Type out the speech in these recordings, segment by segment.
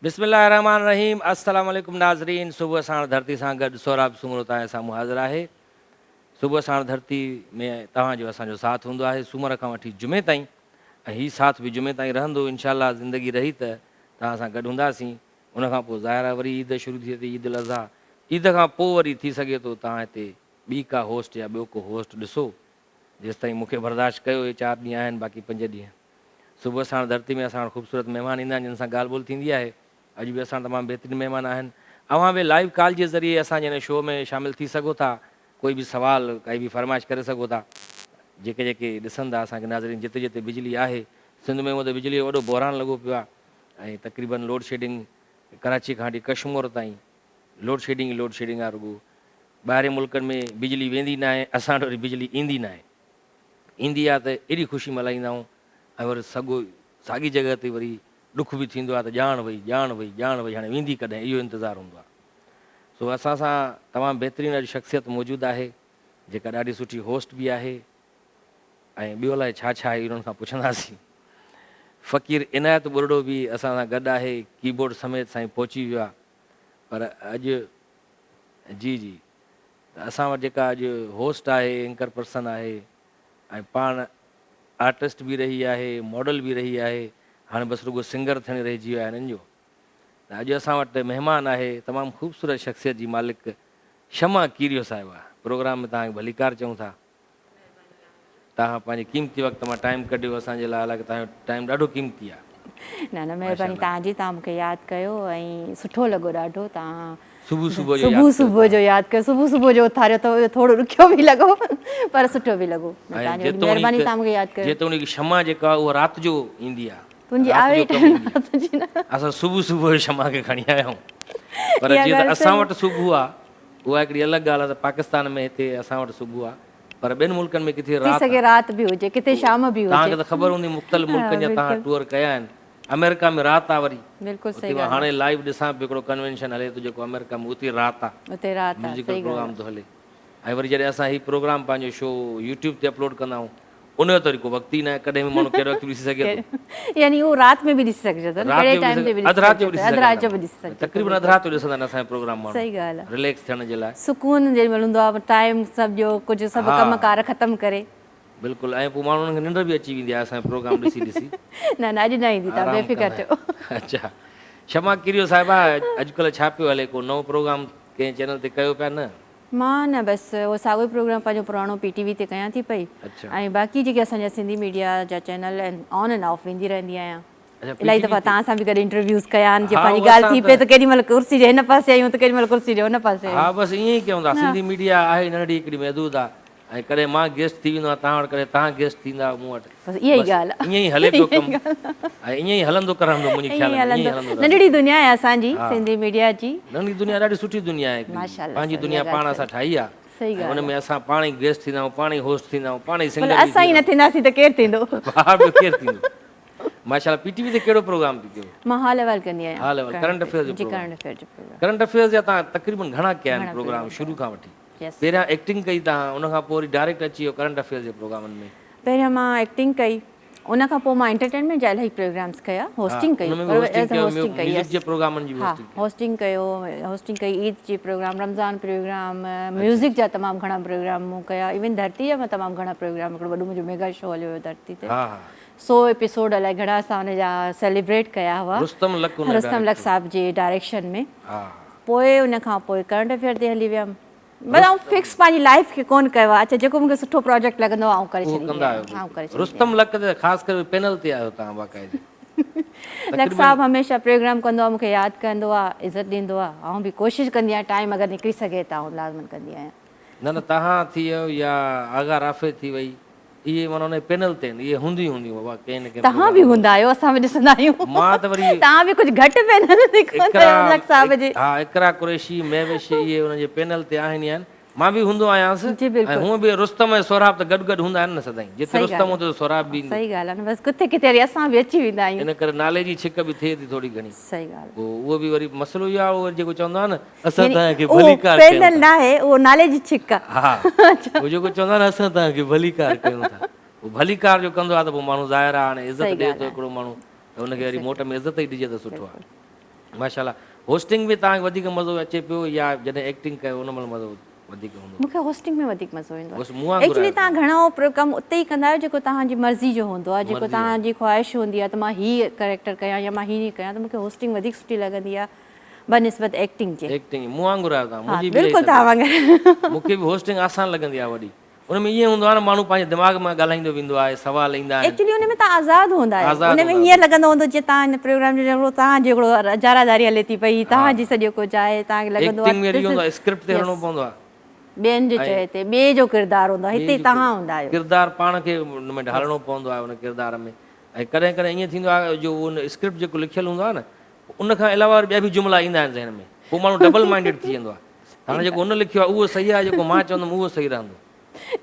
بسم الله الرحمٰن الرحيم السلام عليڪم ناظرين صبح ساڻ ڌرتي سان گڏ سهراب سومرو توهان جي سامهون حاضر آهي صبح ساڻ ڌرتي ۾ توهان جو اسان جو ساٿ هوندو آهي سومر کان وٺي جمعي تائين ۽ هي ساٿ به جمعي تائين رهندو انشاء الله زندگي رهي ته توهان سان گڏ هونداسين ان کان پوء ظاهر آهي وري عيد شروع ٿئي ٿي عيد الاضحيٰ عيد کان پوء وري ٿي سگهي ٿو توهان هتي ٻي ڪا هوسٽ يا ٻيو ڪو هوسٽ ڏسو جيستائين مون کي برداشت ڪيو اهي چار ڏينهن آهن باقي پنج ڏينهن صبح ساڻ ڌرتي ۾ اسان وٽ خوبصورت مهمان ايندا آهن جن سان ڳالهه ٻولهه ٿيندي آهي. اڄ به اسان وٽ تمام بهترين مهمان آهن. اوهان به لائيو ڪال جي ذريعي اسان جي هن شو ۾ شامل ٿي سگهو ٿا. ڪوئي به سوال ڪائي به فرمائش ڪري سگهو ٿا. جيڪي جيڪي ڏسن ٿا اسان کي ناظرين جتي جتي بجلي آهي سنڌ ۾ هونء ته بجلي جو وڏو بحران لڳو پيو آهي ۽ تقريبن لوڊ شيڊنگ ڪراچي کان وٺي ڪشمور تائين لوڊ شيڊنگ ئي لوڊ شيڊنگ آهي رڳو ٻاهرين ملڪن ۾ بجلي ويندي ناهي اسان وٽ وري بجلي ايندي ناهي. ايندي آ ته ايڏي خوشي ملهائيندا آهيون ۽ وري سڳو ساڳي جڳهه تي وري ڏک به ٿيندو آ ته ڄاڻ وئي ڄاڻ وئي ڄاڻ وئي هاڻي ويندي ڪڏهن اهو انتظار هوندو آ سو اسان سان تمام بهترين اڄ شخصيت موجود آهي جيڪا ڏاڍي سٺي هوسٽ به آهي ۽ ٻيو الائي ڇا ڇا آهي انهن کان پڇنداسين فقير عنايت ٻرڙو به اسان سان گڏ آهي ڪيبورڊ سميت سائين پهچي ويو آ پر اڄ جي جي ته اسان وٽ جيڪا اڄ هوسٽ آهي، اينڪر پرسن آهي ۽ پاڻ آرٽسٽ به رهي آهي، ماڊل به رهي آهي، هاڻي بس رڳو سنگر ٿيڻ رهجي ويو آهي هنن جو ته اڄ اسان وٽ مهمان آهي تمام خوبصورت شخصيت جي مالڪ شمع ڪيريو صاحبه پروگرام ۾ توهان کي ڀليڪار چئون ٿا. توهان پنهنجي قيمتي وقت مان ٽائيم ڪڍيو اسان جي لاء حالانڪه توهان جو ٽائيم ڏاڍو قيمتي آهي. نه نه مهرباني توهان جي توهان مونکي ياد ڪيو ۽ سٺو لڳو ڏاڍو توهان صبح صبح جو صبح صبح جو ياد ڪيو صبح صبح جو اٿاريو ته ٿورو ڏکيو به لڳو پر سٺو به لڳو توهان جي مهرباني توهان مونکي ياد ڪيو. جيتوڻيڪ شمع جيڪا اها رات جو ايندي آهي تنهنجي آهي ٽائيم رات جي نه اسان صبح صبح جو شمع کي کڻي آيا آهيون پر جيئن ته اسان وٽ صبح آهي اها هڪڙي الڳ ڳالهه آهي ته پاڪستان ۾ هتي اسان وٽ صبح آهي پر ٻين ملڪن ۾ ڪٿي رات ٿي سگهي رات به هجي ڪٿي شام به هجي. توهان کي ته خبر هوندي مختلف ملڪن جا توهان ٽوئر ڪيا آهن آمريڪا ۾ رات آهي وري بلڪل صحيح ڳالهه آهي هاڻي لائيو ڏسان پيو هڪڙو ڪنوينشن هلي ٿو جيڪو آمريڪا ۾ اتي رات آهي اتي رات آهي ميوزيڪل پروگرام ٿو هلي ۽ وري جڏهن اسان هي پروگرام پنهنجو شو يوٽيوب تي اپلوڊ ڪندا آهيون ان جو ته وري ڪو وقت ئي ناهي ڪڏهن به ماڻهو ڪهڙي وقت به ڏسي سگهي ٿو. يعني اهو رات ۾ به ڏسي سگهجي ٿو نه ڪهڙي ٽائيم تي به ڏسي اڌ رات جو به اڌ رات جو به ڏسي سگهجي ٿو تقريبن اڌ رات جو ڏسندا آهن اسان جو پروگرام ماڻهو صحيح ڳالهه آهي رليڪس ٿيڻ جي لاء سڪون جيڏي مهل هوندو آهي ٽائيم سڀ جو ڪجهه سڀ ڪم ڪار ختم ڪري بلڪل ۽ پوء ماڻهن کي ننڊ به اچي ويندي آهي اسان جو پروگرام ڏسي ڏسي نه نه اڄ نه ايندي توهان بي فڪر ٿيو. اڇا شمع ڪيريو صاحبه اڄڪلهه ڇا پيو هلي ڪو نئون پروگرام ڪنهن چينل تي ڪيو پيا نه؟ مان نه بس اهو ساڳيو ئي پروگرام پنهنجو پراڻو پي ٽي وي تي ڪيان ٿي پئي ۽ باقي جيڪي اسان جا سنڌي ميڊيا جا چينل آهن آن اينڊ آف ويندي رهندي آهيان الاهي دفعا توهان سان به گڏ انٽرويوز ڪيا آهن جي پنهنجي ڳالهه ٿي پئي ته ڪيڏي مهل ڪرسي جي هن پاسي آهيون ته ڪيڏي مهل ڪرسي جي هن پاسي آهيون. ها بس ائين ئي ڪيون ٿا سنڌي ميڊيا آهي ننڍڙي هڪڙي محدود آهي ۽ ڪڏهن مان گيسٽ ٿي ويندو آهيان توهان وٽ ڪڏهن توهان گيسٽ ٿيندا آهيو مون وٽ بس اها ئي ڳالهه آهي ائين ئي هلي پيو ڪم ۽ ائين ئي هلندو ڪرندو منهنجي خيال ۾ ائين ئي هلندو رهندو. ننڍڙي دنيا آهي اسان جي سنڌي ميڊيا جي. ننڍڙي دنيا ڏاڍي سٺي دنيا آهي پنهنجي دنيا پاڻ اسان ٺاهي آهي ۽ ان ۾ اسان پاڻ ئي گيسٽ ٿيندا آهيون پاڻ ئي هوسٽ ٿيندا آهيون پاڻ ئي سنگر به ٿيندا آهيون. اسان ئي نه ٿينداسين ته ڪير ٿيندو. ها ٻيو ڪير ٿيندو. ماشاء الله پي ٽي وي تي ڪهڙو پروگرام ٿي ڪيو؟ مان حال احوال ڪندي آهيان. حال احوال ڪرنٽ افيئرز جو جي ڪرنٽ افيئرز جو پروگرام. ڪرنٽ افيئرز جا توهان تقريبن گهڻا ڪيا آهن پروگرام شروع کان وٺي؟ پهريان ايڪٽنگ ڪئي توهان ان کان پوء وري ڊائريڪٽ اچي ويو ڪرنٽ افيئرز جي پروگرامن ۾. پهريان مان ايڪٽنگ ڪئي ان کان پوء مان انٽرٽينمينٽ جا الاهي پروگرامز ڪيا هوسٽنگ ڪئي هوسٽنگ ڪئي ميوزڪ جي پروگرامن جي به هوسٽنگ ڪئي هوسٽنگ ڪيو هوسٽنگ ڪئي عيد جي پروگرام رمضان پروگرام ميوزڪ جا تمام گهڻا پروگرام مون ڪيا ايون ڌرتي جا مان تمام گهڻا پروگرام هڪڙو وڏو منهنجو ميگا شو هليو هيو ڌرتي تي سو ايپيسوڊ الائي گهڻا اسان ان جا سيليبريٽ ڪيا هئا رستم لڪ رستم لڪ صاحب جي ڊائريڪشن ۾ پوء ان کان پوء ڪرنٽ افيئر تي هلي ويم بس آئون فڪس پنهنجي لائيف کي ڪون ڪيو آهي اڇا جيڪو مونکي سٺو پروجيڪٽ لڳندو آهي آئون ڪري ڇڏيندي آهيان آئون ڪري ڇڏيندي رستم لڪ تي خاص ڪري پينل تي آهيو توهان باقاعدي لڪ صاحب هميشه پروگرام ڪندو آهي مونکي ياد ڪندو آهي عزت ڏيندو آهي آئون به ڪوشش ڪندي آهيان ٽائيم اگر نڪري سگهي ته آئون لازمن ڪندي آهيان. نه نه توهان ٿي ويو يا آغا رافع ٿي وئي اهي معنيٰ ان پينل تي آهن اهي هونديون ئي هونديون بابا ڪنهن نه ڪنهن توهان به هوندا آهيو اسان به ڏسندا آهيون مان ته وري توهان به ڪجهه گهٽ پينل تي ڪونه آهيو ملڪ صاحب جي ها اقرا قريشي مهوش اهي انهن جي پينل تي آهن ئي آهن مان به هوندو آهيانس جي بلڪل ۽ هونء به رستم ۽ سهراب ته گڏ گڏ هوندا آهن نه سدائين جتي رستم هوندو ته سهراب به ايندو صحيح ڳالهه آهي نه بس ڪٿي ڪٿي وري اسان به اچي ويندا آهيون ان ڪري نالي جي ڇڪ به ٿئي ٿي ٿوري گهڻي صحيح ڳالهه پوء اهو به وري مسئلو اهو آهي اهو جيڪو چوندو آهي نه اسان يعني توهان کي اهو ڀليڪار ڪيون پينل ٿا. ناهي اهو نالي جي ڇڪ آ. ها اهو جيڪو چوندو آهي نه اسان توهان کي ڀليڪار ڪيون ٿا اهو ڀليڪار جو ڪندو آهي ته پوء ماڻهو ظاهر آهي هاڻي عزت صحيح ڏئي ڳالهه ٿو آهي. هڪڙو ماڻهو ته ان کي وري موٽ ۾ عزت ئي ڏجي ته سٺو آهي. ماشاءالله هوسٽنگ ۾ توهان کي وڌيڪ مزو اچي پيو يا جڏهن ايڪٽنگ ڪيو ان مهل مزو وڌيڪ هوندو؟ مون کي هوسٽنگ ۾ وڌيڪ مزو ايندو آهي. ايڪچولي توهان گهڻو ڪم اتي ئي ڪندا آهيو جيڪو توهان جي مرضي جو هوندو آهي جيڪو توهان جي خواهش هوندي آهي ته مان هي ڪريڪٽر ڪيان يا مان هي ڪيان ته مون کي هوسٽنگ وڌيڪ سٺي لڳندي آهي بنسبت ايڪٽنگ جي. ايڪٽنگ مون وانگر آهيو توهان منهنجي به بلڪل توهان وانگر. مون کي به هوسٽنگ آسان لڳندي آهي وڏي. ان ۾ ائين هوندو آهي نه ماڻهو پنهنجي دماغ مان ڳالهائيندو ويندو آهي سوال ايندا آهن. ايڪچولي ان ۾ توهان آزاد هوندا آهيو ان ۾ هيئن لڳندو هوندو جيئن توهان هن پروگرام جو جهڙو توهان جو هڪڙو اجاره داري هلي ٿي پئي توهان جي سڄو ڪجهه آهي توهان کي لڳندو آهي ايڪٽنگ ۾ اهو هوندو آهي اسڪرپٽ تي هلڻو پوندو آهي ٻين جي چئي تي ٻئي جو ڪردار هوندو آهي هتي توهان هوندا آهيو ڪردار پاڻ کي ان ۾ ڍالڻو پوندو آهي ان ڪردار ۾ ۽ ڪڏهن ڪڏهن ائين ٿيندو آهي جو ان اسڪرپٽ جيڪو لکيل هوندو آهي نه ان کان علاوه وري ٻيا به جملا ايندا آهن ذهن ۾ پوء ماڻهو ڊبل مائنڊيڊ ٿي ويندو آهي هاڻي جيڪو هن لکيو آهي اهو صحيح آهي جيڪو مان چوندم اهو صحيح رهندو.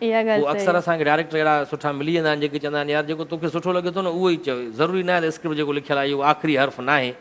اها ڳالهه پوء صحيح اڪثر آهي. اسان کي ڊائريڪٽر اهڙا سٺا ملي ويندا آهن جيڪي چوندا آهن يار جيڪو توکي سٺو لڳي ٿو نه اهو ئي چئو ضروري ناهي ته اسڪرپٽ جيڪو لکيل آهي اهو آخري حرف ناهي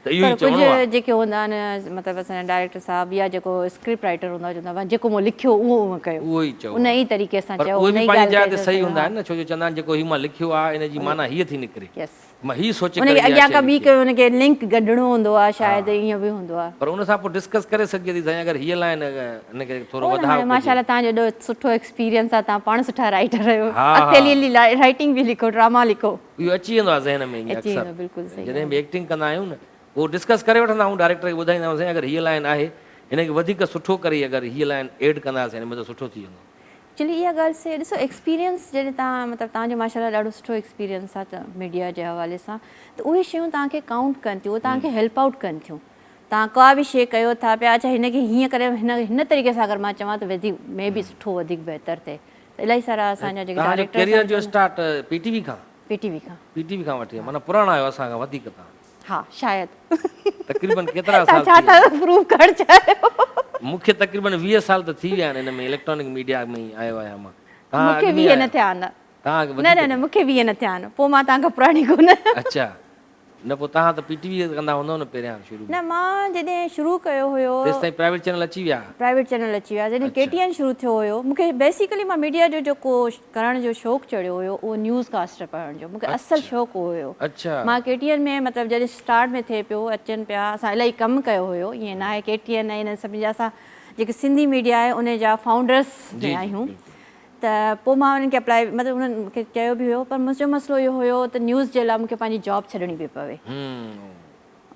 ته اهو پر ئي چوڻو ڪجهه آهي. جيڪي هوندا آهن مطلب اسان جا ڊائريڪٽر صاحب يا جيڪو اسڪرپٽ رائيٽر هوندو آهي چوندا آهن جيڪو مون لکيو اهو اونئن ڪيو اهو ئي چئو ان ئي طريقي سان پر چئو اهي ان به ئي پنهنجي ڳالهه جاء تي ڪجو صحيح هوندا ها آهن نه ڇو جو چوندا آهن جيڪو هي مان لکيو آهي ان جي معنيٰ هيء ٿي نڪري. يس. مان هي سوچي ان ڪري کي اها اڳيان شيء ڪا ٻي لکي آهي. ان کي لنڪ ڳنڍڻو هوندو آهي شايد ها ائين به هوندو آهي. پر ان سان پوء ڊسڪس ڪري سگهجي ٿي سائين اگر هيء لائين ان کي ٿورو اهو نه وڌاء هاڻي ڪجي. ماشاءالله توهان جو ايڏو سٺو ايڪسپيرينس آهي توهان پاڻ سٺا رائيٽر آهيو ها اڳتي ها. هلي هلي رائيٽنگ به لکو ڊراما لکو. اهو اچي ويندو آهي ذهن ۾ ائين اچي اڪثر ويندو بلڪل صحيح جڏهن ڳالهه به ايڪٽنگ ڪندا آهيون نه پوء ڊسڪس ڪري وٺندا آهيون ڊائريڪٽر کي ٻڌائيندا آهيون سائين اگر هيء لائين آهي هن کي وڌيڪ سٺو ڪري اگر هيء لائين ايڊ ڪنداسين هن ۾ ته سٺو ٿي ويندو. ايڪچولي اها ڳالهه صحيح ڏسو ايڪسپيرينس جڏهن توهان مطلب توهان جو ماشاء الله ڏاڍو سٺو ايڪسپيرينس آهي ته ميڊيا جي حوالي سان ته اهي شيون توهان کي ڪائونٽ ڪن ٿيون اهي توهان کي هيلپ آئوٽ ڪن ٿيون توهان ڪا به شيء ڪيو ٿا پيا اڇا هن کي هيئن ڪري هن هن طريقي سان اگر مان چوان ته وڌيڪ مي بي سٺو وڌيڪ بهتر ٿئي ته الاهي سارا اسان جا جيڪي توهان جو ڊائريڪٽرس ڪيريئر جو اسٽارٽ پي ٽي وي کان پي ٽي وي کان پي ٽي وي کان وٺي معنيٰ پراڻا آهيو اسان کان وڌيڪ توهان ها شايد. تقريبن ڪيترا توهان سال ڇا ٿي ٿا ويا؟ پروف ڪرڻ چاهيو؟ مون کي تقريبن 20 سال ته ٿي ويا آهن ان ۾ اليڪٽرانڪ ميڊيا ۾ ئي آيو آهيان مان. توهان مون اڳ کي ۾ 20 نه آيا؟ ٿيا آهن. توهان نه وڌيڪ نه نه مون کي 20 نه ٿيا آهن. پوء مان توهان کان پراڻي ڪونه آهيان. اڇا نه پوء توهان ته پي ٽي وي ڪندا هوندؤ نه پهريان شروع ۾. نه مان جڏهن شروع ڪيو هيو. تيستائين پرائيويٽ چينل اچي ويا ها. پرائيويٽ چينل اچي ويا جڏهن ڪي ٽي اين شروع ٿيو هيو مون کي بيسيڪلي مان ميڊيا جو جيڪو ڪرڻ جو شوق چڙهيو هيو اهو نيوز ڪاسٽر پڙهڻ جو مون کي اصل شوق اهو هيو مان ڪي ٽي اين ۾ مطلب جڏهن اسٽارٽ ۾ ٿئي پيو اچن پيا اسان الاهي ڪم ڪيو هيو ائين ناهي ڪي ٽي اين ۽ انهن سڀني جا اسان جيڪي سنڌي ميڊيا آهي ان جا فائونڊرس ۾ آهيون ته پوء مان انهن کي اپلائي مطلب انهن مون کي چيو به هيو پر منهنجو مسئلو اهو هيو ته نيوز جي لاء مون کي پنهنجي جاب ڇڏڻي پئي پوي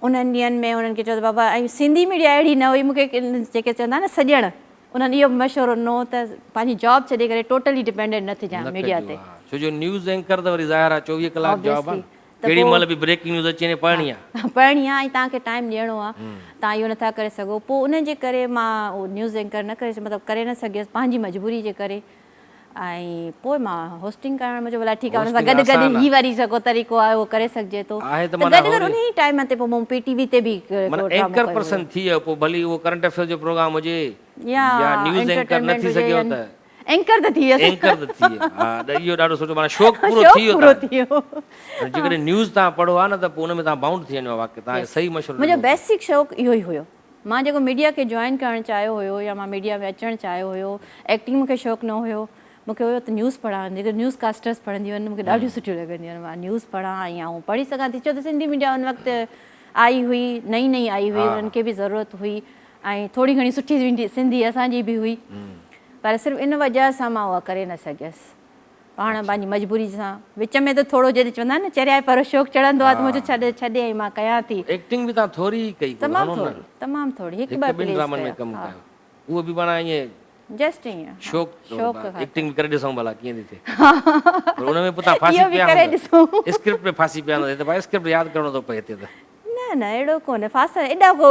انهن ڏينهن ۾ انهن کي چيو ته بابا ۽ سنڌي ميڊيا اهڙي نه هئي مون کي جيڪي چوندا آهن نه سڄڻ انهن اهو به مشورو ڏنو ته پنهنجي جاب ڇڏي ڪري ٽوٽلي ڊپينڊنٽ نه ٿجان نه ميڊيا ڪجو تي. ها ڇو جو نيوز اينڪر ته وري ظاهر آهي 24 ڪلاڪ جاب آهي Obviously ته ڪهڙي پوء مهل به بريڪنگ نيوز اچي وڃي پڙهڻي آهي. پڙهڻي آهي ۽ توهان کي ٽائيم ڏيڻو آهي توهان اهو نٿا ڪري سگهو پوء ان جي ڪري مان اهو نيوز اينڪر نه ڪري مطلب ڪري نه سگهيس پنهنجي مجبوري جي ڪري ۽ پوء مان هوسٽنگ ڪرڻ منهنجو ڀلا ٺيڪ آهي ان سان هوسٽنگ گڏ گڏ آسان هي آهي. واري جيڪو طريقو آهي اهو ڪري سگهجي ٿو آهي ته ته معنيٰ گڏ گڏ هوري ان ئي ٽائيم تي پوء مون پي ٽي وي تي به هڪڙو معنيٰ ڊرامو اينڪر ڪيو هيو. پرسن ٿي ويو پوء ڀلي اهو ڪرنٽ افيئر جو پروگرام هجي يا يا نيوز اينڪر نه انٽرٽينمينٽ ٿي هجي سگهيو يا ته اينڪر ته ٿي ويس. اينڪر ته ٿي ويو ها اهو ڏاڍو سٺو معنيٰ شوق پورو شوق ٿي ويو پورو تهان ٿي ويو. جو جيڪڏهن نيوز تهان پڙهو ها نه ته پوء ان ۾ تهان بائونڊ ٿي وڃو ها واقعي تهان کي يس صحيح مشورو منهنجو ڏنو اٿو. بيسڪ شوق اهو ئي هيو. مان جيڪو ميڊيا کي جوائن ڪرڻ چاهيو هيو يا مان ميڊيا ۾ اچڻ چاهيو هيو ايڪٽنگ مون کي شوق نه هيو مون کي هيو ته نيوز پڙهان جيڪي نيوز ڪاسٽرس پڙهنديون آهن مون کي ڏاڍيون سٺيون لڳنديون آهن مان نيوز پڙهان ۽ آئون پڙهي سگهان ٿي ڇو ته سنڌي ميڊيا ان وقت آئي هئي نئين نئين آئي هئي انهن کي به ضرورت هئي ۽ ٿوري گهڻي سٺي سنڌي اسان جي به هئي پر صرف ان وجه سان مان اها ڪري نه سگهيس پاڻ پنهنجي مجبوري سان وچ ۾ ته ٿورو جڏهن چوندا آهن نه چريائي پر شوق چڙهندو آهي ته مون چيو ڇڏ ڇڏي ۽ مان ڪيان ٿي. ايڪٽنگ به توهان ٿوري ئي ڪئي ڪو تمام گهڻو نه. ٿوري تمام ٿوري هڪ هڪ ٻه ٻن پليز ڊرامن ۾ ڪيا ڪم ها. ڪيو اهو به معنيٰ ائين جسٽ ائين ها شوق شوق خاطر. ايڪٽنگ به ڪري ڏسون ڀلا ڪيئن ٿي ٿئي پر ان ۾ پوء توهان ڦاسي اهو به پيا ڪري هوندا ڏسون. اسڪرپٽ ۾ ڦاسي پيا هوندا هتي ڀائي اسڪرپٽ ياد ڪرڻو ٿو پئي هتي ته. نه نه اهڙو ڪونه ڦاسڻ ايڏا ڪو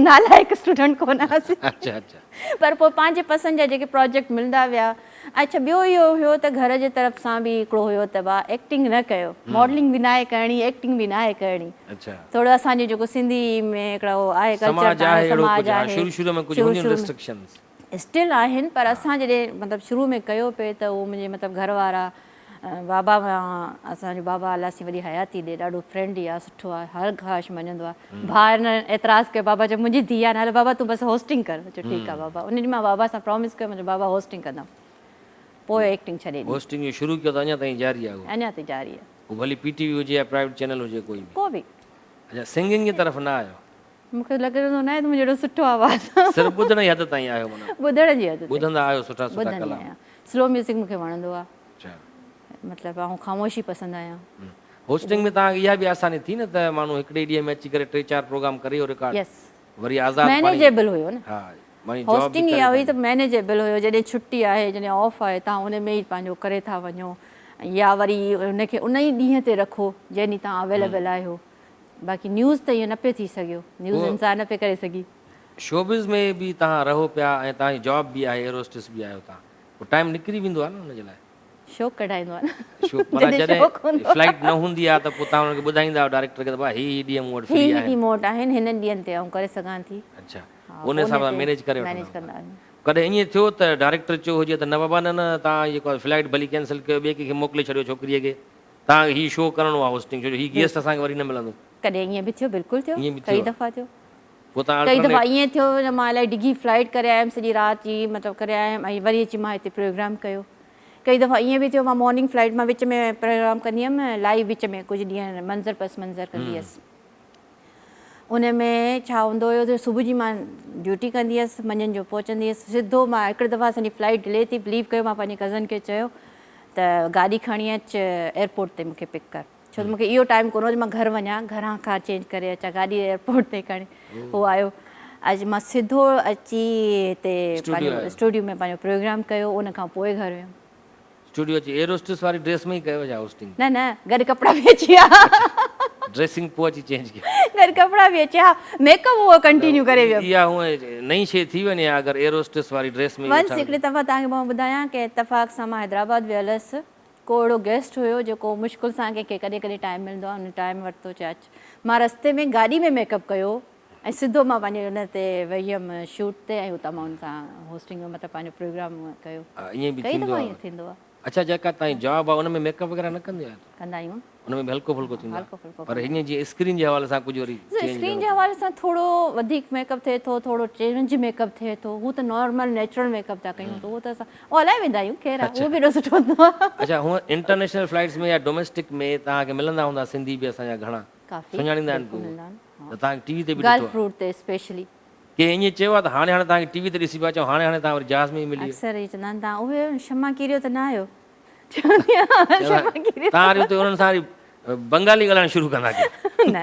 نالائق اسٽوڊنٽ ڪونه هئاسين. اڇا اڇا. پر پوء پنهنجي پسند جا جيڪي پراجيڪٽ ملندا ويا اڇا ٻيو اهو هيو ته گهر جي طرف سان به هڪڙو هيو ته با ايڪٽنگ نه ڪيو ماڊلنگ به ناهي ڪرڻي ايڪٽنگ به ناهي ڪرڻي اڇا. ٿورو اسان جو جيڪو سنڌي ۾ هڪڙو آهي ڪلچر سماج آهي اهڙو سماج ڪجهه ها آهي شروع شروع ۾ ڪجهه هونديون ريسٽرڪشنز. اسٽل آهن پر اسان جڏهن مطلب شروع ۾ ڪيو پئي ته اهو منهنجي مطلب گهر وارا بابا اسان جو بابا الله سين وڏي حياتي ڏي ڏاڍو فرينڊلي آ سٺو آ هر خواهش مڃندو آ ڀاء هن اعتراض ڪيو بابا چيو منهنجي ڌيء آ نه هل بابا تون بس هوسٽنگ ڪر چيو ٺيڪ آ بابا ان ڏينهن مان بابا سان پرامس ڪيو مان چيو بابا هوسٽنگ ڪندم پوء ايڪٽنگ ڇڏي ڏني. هوسٽنگ جو شروع ڪيو ته اڃا تائين جاري آ اهو. اڃا تائين جاري آ. پوء ڀلي پي ٽي وي هجي يا پرائيويٽ چينل هجي ڪوئي به. ڪو به. اڇا سنگنگ جي طرف نه آيو. مون کي لڳندو ناهي ته منهنجو ايڏو سٺو آواز آهي. صرف ٻڌڻ جي حد تائين آهيو معنيٰ. ٻڌڻ جي حد تائين. ٻڌندا آهيو سٺا سٺا ٻڌندي ڪلام. آهيان. سلو ميوزڪ مون کي وڻندو آهي. اڇا. مطلب آئون خاموشي پسند آهيان. هوسٽنگ ۾ توهان کي اها به آساني ٿي نه ته ماڻهو هڪڙي ئي ڏينهن ۾ اچي ڪري ٽي چار پروگرام ڪري ويو رڪارڊ. يس. وري آزاد پاڻي. مينيجيبل هيو نه. ها معني جاب به هوسٽنگ ڪري اها هئي ته پنهنجي. مينيجيبل هيو جڏهن ڇٽي آهي جڏهن آف آهي توهان ان ۾ ئي پنهنجو ڪري ٿا وڃو يا وري ان کي ان ئي ڏينهن تي رکو جنهن ڏينهن توهان اويليبل آهيو. باقي نيوز ته ائين نه پيو ٿي سگهيو نيوز انسان نه پئي ڪري سگهي. شوبز ۾ به توهان رهو پيا ۽ توهان جي جاب به آهي ايئر هوسٽس به آهيو توهان پوء ٽائيم نڪري ويندو آهي نه ان جي لاء. شوق ڪڍائيندو آهي نه. شوق معنيٰ جڏهن فلائيٽ نه هوندي آهي ته پوء توهان انهن کي ٻڌائيندا آهيو ڊائريڪٽر کي ته ڀاء هي هي ڏينهن مون وٽ فري آهن. هي هي ڏينهن مون وٽ آهن هنن ڏينهن تي آئون ڪري سگهان ٿي. اڇا پوء ان حساب سان مينيج ڪري وٺندا آهيو. ڪڏهن ائين ٿيو ته ڊائريڪٽر چيو هجي ته نه بابا نه نه توهان جيڪو آهي فلائيٽ ڀلي ڪينسل ڪيو ٻئي ڪنهن کي موڪلي ڇڏيو ڇوڪريء کي. توهان کي هي شو ڪرڻو آهي هوسٽنگ ڇو جو هي گيسٽ اسان کي وري نه ملندو. ڪڏهن ائين به ٿيو بلڪل ٿيو ائين به ڪئي ٿيو دفعا ٿيو. پوء توهان ڪئي دفعا الٽرنيٽ. ائين ٿيو جو مان الائي ڊگهي فلائيٽ ڪري آيم سڄي رات جي مطلب ڪري آيم ۽ وري اچي مان هتي پروگرام ڪيو. ڪئي دفعا ائين به ٿيو مان مارننگ فلائيٽ مان وچ ۾ پروگرام ڪندي هيم لائيو وچ ۾ ڪجهه ڏينهن منظر پس منظر ڪندي هيس. ان ۾ ڇا هوندو هيو ته صبح جي مان ڊيوٽي ڪندي هيس منجهند جو پهچندي هيس سڌو مان هڪڙي دفعا اسان جي فلائيٽ ڊلي ٿي بليو ڪيو مان پنهنجي ڪزن کي چيو ته گاڏي کڻي اچ ايئرپورٽ تي مونکي پڪ ڪر ڇو ته مونکي اهو ٽائيم ڪونه هو جو مان گهر وڃان گهران کان چينج ڪري اچان گاڏي ايئرپورٽ تي کڻي هو آيو اڄ مان سڌو اچي هتي پنهنجو اسٽوڊيو ۾ پنهنجو پروگرام ڪيو ان کان پوء گهر ويم. اسٽوڊيو اچي ايئر هوسٽس واري ڊريس ۾ ئي ڪيو ڇا هوسٽنگ؟ نه نه گڏ ڪپڙا به اچي ويا. ڊريسنگ پوء اچي چينج ڪيو. گڏ ڪپڙا به اچي ها ميڪ اپ اهو ڪنٽينيو ڪري ويم. اها هونء نئين شيء ٿي وڃي ها اگر ايئر هوسٽس واري ڊريس ۾ ئي ونس هڪڙي دفعا توهان کي مان ٻڌايان ڪي اتفاق سان مان حيدرآباد ويل هيس ڪو اهڙو گيسٽ هيو جيڪو مشڪل سان ڪنهن کي ڪڏهن ڪڏهن ٽائيم ملندو آهي ان ٽائيم ورتو چي اچ مان رستي ۾ گاڏي ۾ ميڪ اپ ڪيو ۽ سڌو مان پنهنجي ان تي ويم شوٽ تي ۽ اتان مان ان سان هوسٽنگ جو مطلب پنهنجو پروگرام ڪيو. ها ائين به ڪئي ٿيندو دفعا آهي. ائين ٿيندو آهي. اڇا جيڪا توهان جي جاب آهي ان ۾ ميڪ اپ وغيره نه ڪندي آهيو توهان؟ ڪندا آهيون. ان ۾ به هلڪو ڦلڪو ٿيندو هلڪو ڦلڪو آهي پر هيئن جيئن اسڪرين جي حوالي سان ڪجهه وري چينج اسڪرين جي حوالي سان ٿورو وڌيڪ ميڪ اپ ٿئي ٿو ٿورو چينج ميڪ اپ ٿئي ٿو هو ته نارمل نيچرل ميڪ اپ ٿا ڪيون ته اهو ته اسان اهو هلائي ويندا آهيون خير آهي اهو به ايڏو سٺو هوندو آهي. اڇا هونء انٽرنيشنل فلائيٽس ۾ يا ڊوميسٽڪ ۾ توهان کي ملندا هوندا سنڌي به اسان جا گهڻا ڪافي سڃاڻيندا آهن بلڪل ملندا آهن. ته توهان کي ٽي وي تي به ڏٺو گلف آهي. روٽ تي اسپيشلي. ڪنهن ائين چيو آهي ته هاڻي هاڻي توهان کي ٽي وي تي ڏسي پيا اچون هاڻي هاڻي توهان وري جهاز ۾ ئي ملي ويو. اڪثر اهي چوندا آهن توهان اهي شمع ڪيريو ته نه آهيو. چوندي آهيان شمع ڪيريو. توهان وري اتي انهن سان وري بنگالي ڳالهائڻ شروع ڪندا ڪيو. نه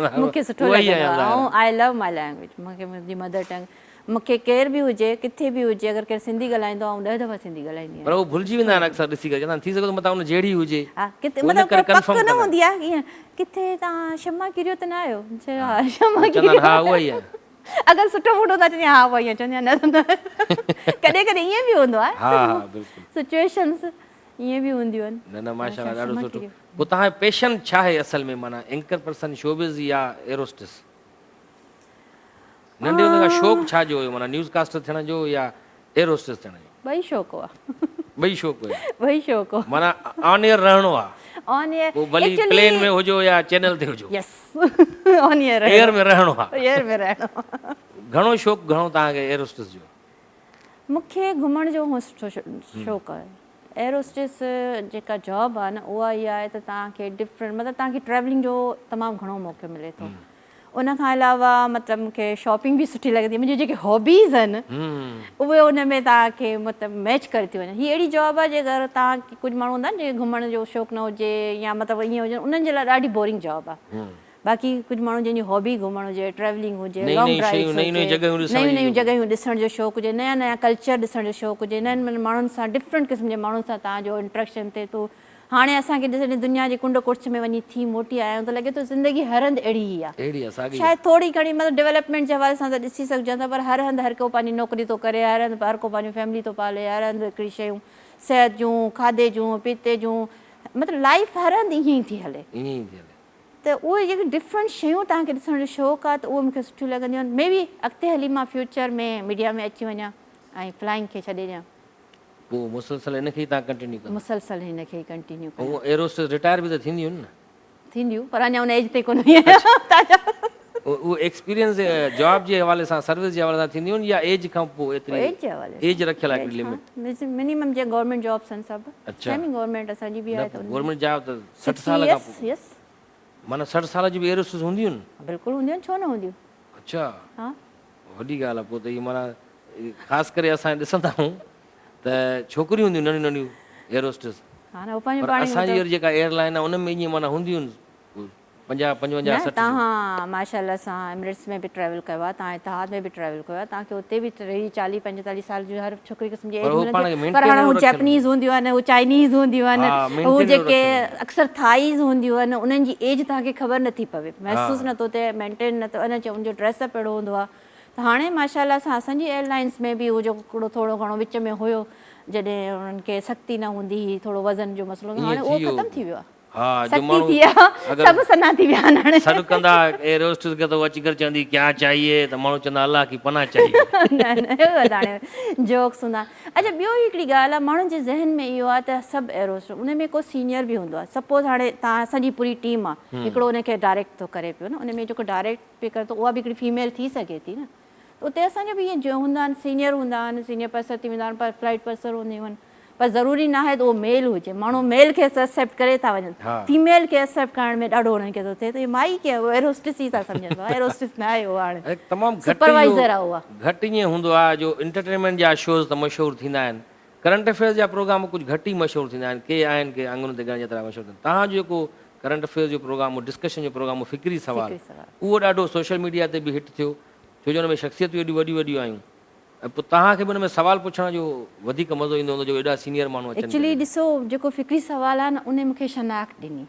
نه مون کي سٺو لڳندو آهي آئون آء لو ماء لينگويج مون کي منهنجي مدر ٽنگ مون کي ڪير به هجي ڪٿي به هجي اگر ڪير سنڌي ڳالهائيندو آهي آئون ڏهه دفعا سنڌي ڳالهائيندي آهيان. پر هو ڀلجي ويندا آهن اڪثر ڏسي ڪري چوندا آهن ٿي سگهي ٿو متان ان جهڙي هجي. ها ڪٿي مطلب پڪ نه هوندي آهي ائين ڪٿي توهان شمع ڪيريو ته نه آهيو؟ چيو ها شمع ڪيريو. چوندا آهن ها اها ئي آهي. اگر سٺو موڊ هوندو آهي چوندي آهيان ها اها ئي آهي چوندي آهيان نه ته نه ڪڏهن ڪڏهن ائين به هوندو آهي. ها ها بلڪل. سچوئيشنس ائين به هونديون آهن. نه نه ماشاءالله ڏاڍو سٺو. پوء توهان جو پيشن ڇا آهي اصل ۾ معنيٰ اينڪر پرسن شوبز يا ايئر هوسٽس؟ ننڍي هوندي کان شوق ڇا جو هيو معنيٰ نيوز ڪاسٽر ٿيڻ جو يا ايئر هوسٽس ٿيڻ جو؟ ٻئي شوق هئا. ٻئي شوق هيا. ٻئي شوق هئا. معنيٰ آن ايئر رهڻو آ. آن ايئر پوء ڀلي پلين ۾ هجو يا چينل تي هجو. يس آن ايئر ايئر ۾ رهڻو آ. ايئر ۾ رهڻو آ. گهڻو شوق گهڻو توهان کي ايئر هوسٽس جو؟ مون کي گهمڻ جو هونء سٺو شوق آهي. ايئر هوسٽس جيڪا جاب آ نه اها اها آهي ته توهان کي ڊفرنٽ مطلب توهان کي ٽريولنگ جو تمام گهڻو موقعو ملي ٿو. ان کان علاوه مطلب مون کي شاپنگ به سٺي لڳندي آهي منهنجون جيڪي هابيز آهن اهي ان ۾ توهان کي مطلب ميچ ڪري ٿيون وڃن هي اهڙي جاب آهي جيڪر توهان کي ڪجهه ماڻهو هوندا آهن جيڪي گهمڻ جو شوق نه هجي يا مطلب ائين هجن انهن جي لاء ڏاڍي بورنگ جاب آهي باقي ڪجهه ماڻهو جن جي هابي گهمڻ هجي ٽريولنگ هجي لانگ ڊرائيوز هجي نيون نيون جڳهيون ڏسڻ جو شوق هجي نيا نيا ڪلچر ڏسڻ جو شوق هجي نين نين ماڻهن سان ڊفرنٽ قسم جي ماڻهن سان توهان جو انٽريڪشن ٿئي ٿو هاڻي اسان کي ڏسندي دنيا جي ڪنڊ ڪڙڇ ۾ وڃي ٿي موٽي آيا آهيون ته لڳي ٿو زندگي هر هنڌ اهڙي ئي آهي. اهڙي آهي ساڳي. شايد ٿوري گهڻي مطلب ڊولپمينٽ جي حوالي سان ته ڏسي سگهجن ٿا پر هر هنڌ هر ڪو پنهنجي نوڪري ٿو ڪري هر هنڌ هر ڪو پنهنجو فيملي ٿو پالي هر هنڌ هڪڙي شيون صحت جون کاڌي جون پيتي جون مطلب لائيف هر هنڌ ائين ئي ٿي هلي. ائين ئي ٿي هلي. ته اهي جيڪي ڊفرنٽ شيون توهان کي ڏسڻ جو شوق آهي ته اهي مون کي سٺيون لڳنديون آهن مي بي اڳتي هلي مان فيوچر ۾ ميڊيا ۾ اچي وڃان ۽ فلائنگ کي ڇڏي ڏيان. پوء مسلسل ان کي ئي توهان ڪنٽينيو ڪندا؟ مسلسل هن کي ئي ڪنٽينيو ڪيان. هونء ايئر هوسٽس رٽائر به ته ٿينديون نه؟ ٿينديون پر اڃا ان ايج تي ڪونه آئي آهيان. اهو ايڪسپيرينس جاب جي حوالي سان سروس جي حوالي سان ٿينديون يا ايج کان پوء ايتري ايج جي حوالي سان ايج رکيل آهي هڪڙي لمٽ؟ منيمم جيئن گورنمينٽ جابس آهن سڀ سيمي گورنمينٽ اسان جي به آهي ته گورنمينٽ جاب ته 60 سال کان پوء يس معنيٰ 60 سال جون به ايئر هوسٽس هونديون؟ بلڪل هونديون ڇو نه هونديون. اڇا ها. وڏي ڳالهه آ پوء ته اهي معنيٰ خاص ڪري اسان ڏسندا آهيون ته ڇوڪريون هونديون ننڍيون ننڍيون ايئر هوسٽس ها نه هو پنهنجو پر پاڻ ئي اسان جي مطلب وري جيڪا ايئر لائن آ ان ۾ ائين معنيٰ هونديون آهن 50 55 نه 60 جون. توهان ماشاء الله سان ايمريٽس ۾ به ٽريول ڪيو آهي توهان اتحاد ۾ به ٽريول ڪيو آهي توهان کي اتي به 30 40 45 سال جون هر ڇوڪري قسم جي پر ايج هو پاڻ ملندي کي پر مينٽين هاڻي هو رکيل جيپنيز هونديون آهن هو چائنيز هونديون آهن ها هو مينٽين جيڪي رکيل هونديون. اڪثر ٿائيز هونديون آهن انهن جي ايج توهان کي خبر نٿي پوي محسوس ها. نٿو ٿئي مينٽين نٿو ان جو ڊريس اپ اهڙو هوندو آهي ته هاڻي ماشاء الله سان اسان جي ايئر لائنس ۾ به اهو جيڪو هڪڙو ٿورو گهڻو وچ ۾ هيو جڏهن انهن کي سختي نه هوندي هئي ٿورو وزن جو مسئلو هوندو ائين هاڻي اهو ٿي ويو ختم ٿي ويو آهي ها جو سختي ماڻهو ٿي آهي اگر سڀ سنها ٿي ويا آهن هاڻي. سڏ ڪندا ايئر هوسٽس کي ته هو اچي ڪري چوندي ڪيا چاهيي ته ماڻهو چوندا الله ڪي پناهه چاهيي. نه نه اهو ته هاڻي جوڪس هوندا اڇا ٻيو هڪڙي ڳالهه آهي ماڻهن جي ذهن ۾ اهو آهي ته سڀ ايئر هوسٽس ان ۾ ڪو سينيئر به هوندو آهي سپوز هاڻي توهان اسان جي پوري ٽيم آهي هڪڙو ان کي ڊائريڪٽ ٿو ڪري پيو نه ان ۾ جيڪو ڊائريڪٽ پي ڪري ٿو اها به هڪڙي فيميل ٿي سگهي ٿي نه ته اتي اسان جو به ائين جو هوندا آهن سينيئر هوندا آهن سينيئر پرسن ٿي ويندا آهن پر فلائيٽ پرسن هونديون آهن پر ضروري نه آهي ته اهو ميل هجي ماڻهو ميل کي ايڪسيپٽ ڪري ٿا وڃن فيميل کي ايڪسيپٽ ڪرڻ ۾ ڏاڍو انهن کي ٿو ٿئي ته هي مائي ڪيئن اهو ايئر هوسٽس ئي ٿا سمجهن ايئر هوسٽس نه آهي اهو هاڻي تمام گهٽ سپروائيزر آهي اها. گهٽ ائين هوندو آهي جو انٽرٽينمينٽ جا شوز ته مشهور ٿيندا آهن ڪرنٽ افيئرز جا پروگرام ڪجهه گهٽ ئي مشهور ٿيندا آهن، ڪي آهن ڪي آڱرين تي ڳڻڻ جيترا مشهور ٿين. توهان جو جيڪو ڪرنٽ افيئرز جو پروگرام هو، ڊسڪشن جو پروگرام هو فڪري سوال، اهو ڏاڍو سوشل ميڊيا تي به هٽ ٿيو، ڇو جو ان ۾ شخصيتون ايڏيون وڏيون وڏيون آيون ۽ پوء توهان کي به ان ۾ سوال پڇڻ جو وڌيڪ مزو ايندو هوندو جو ايڏا سينيئر ماڻهو اچن ايڪچولي ڏسو جيڪو فڪري سوال آهي نه ان مون کي شناخت ڏني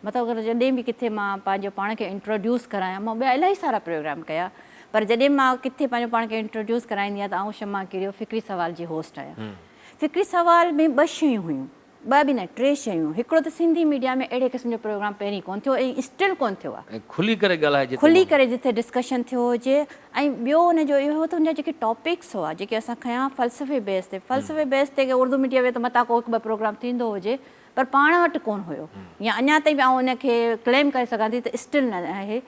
مطلب اگر جڏهن به ڪٿي مان پنهنجو پاڻ کي انٽروڊيوس ڪرايان مان ٻيا الاهي سارا پروگرام ڪيا پر جڏهن مان ڪٿي پنهنجو پاڻ کي انٽروڊيوس ڪرائيندي آهيان ته آئون شمع ڪيريو فڪري سوال جي هوسٽ آهيان. فڪري سوال ۾ ٻه شيون هيون، ٻه به نه ٽي شيون، هڪڙو ته سنڌي ميڊيا ۾ اهڙي قسم جو پروگرام پهرين ڪونه ٿيو ۽ اسٽل ڪونه ٿيو آهي. ۽ کلي ڪري ڳالهائجي ته کلي ڪري جتي ڊسڪشن ٿيو هجي ۽ ٻيو ان جو اهو هو ته ان جا جيڪي ٽاپڪس هئا جيڪي اسان کنيا فلسفي بيس تي، فلسفي بيس تي اردو ميڊيا ۾ ته متان ڪو هڪ ٻه پروگرام ٿيندو هجي پر پاڻ وٽ ڪونه هيو يا اڃا تائين به آئون ان کي ڪليم ڪري سگهان ٿي ته اسٽل نه آهي.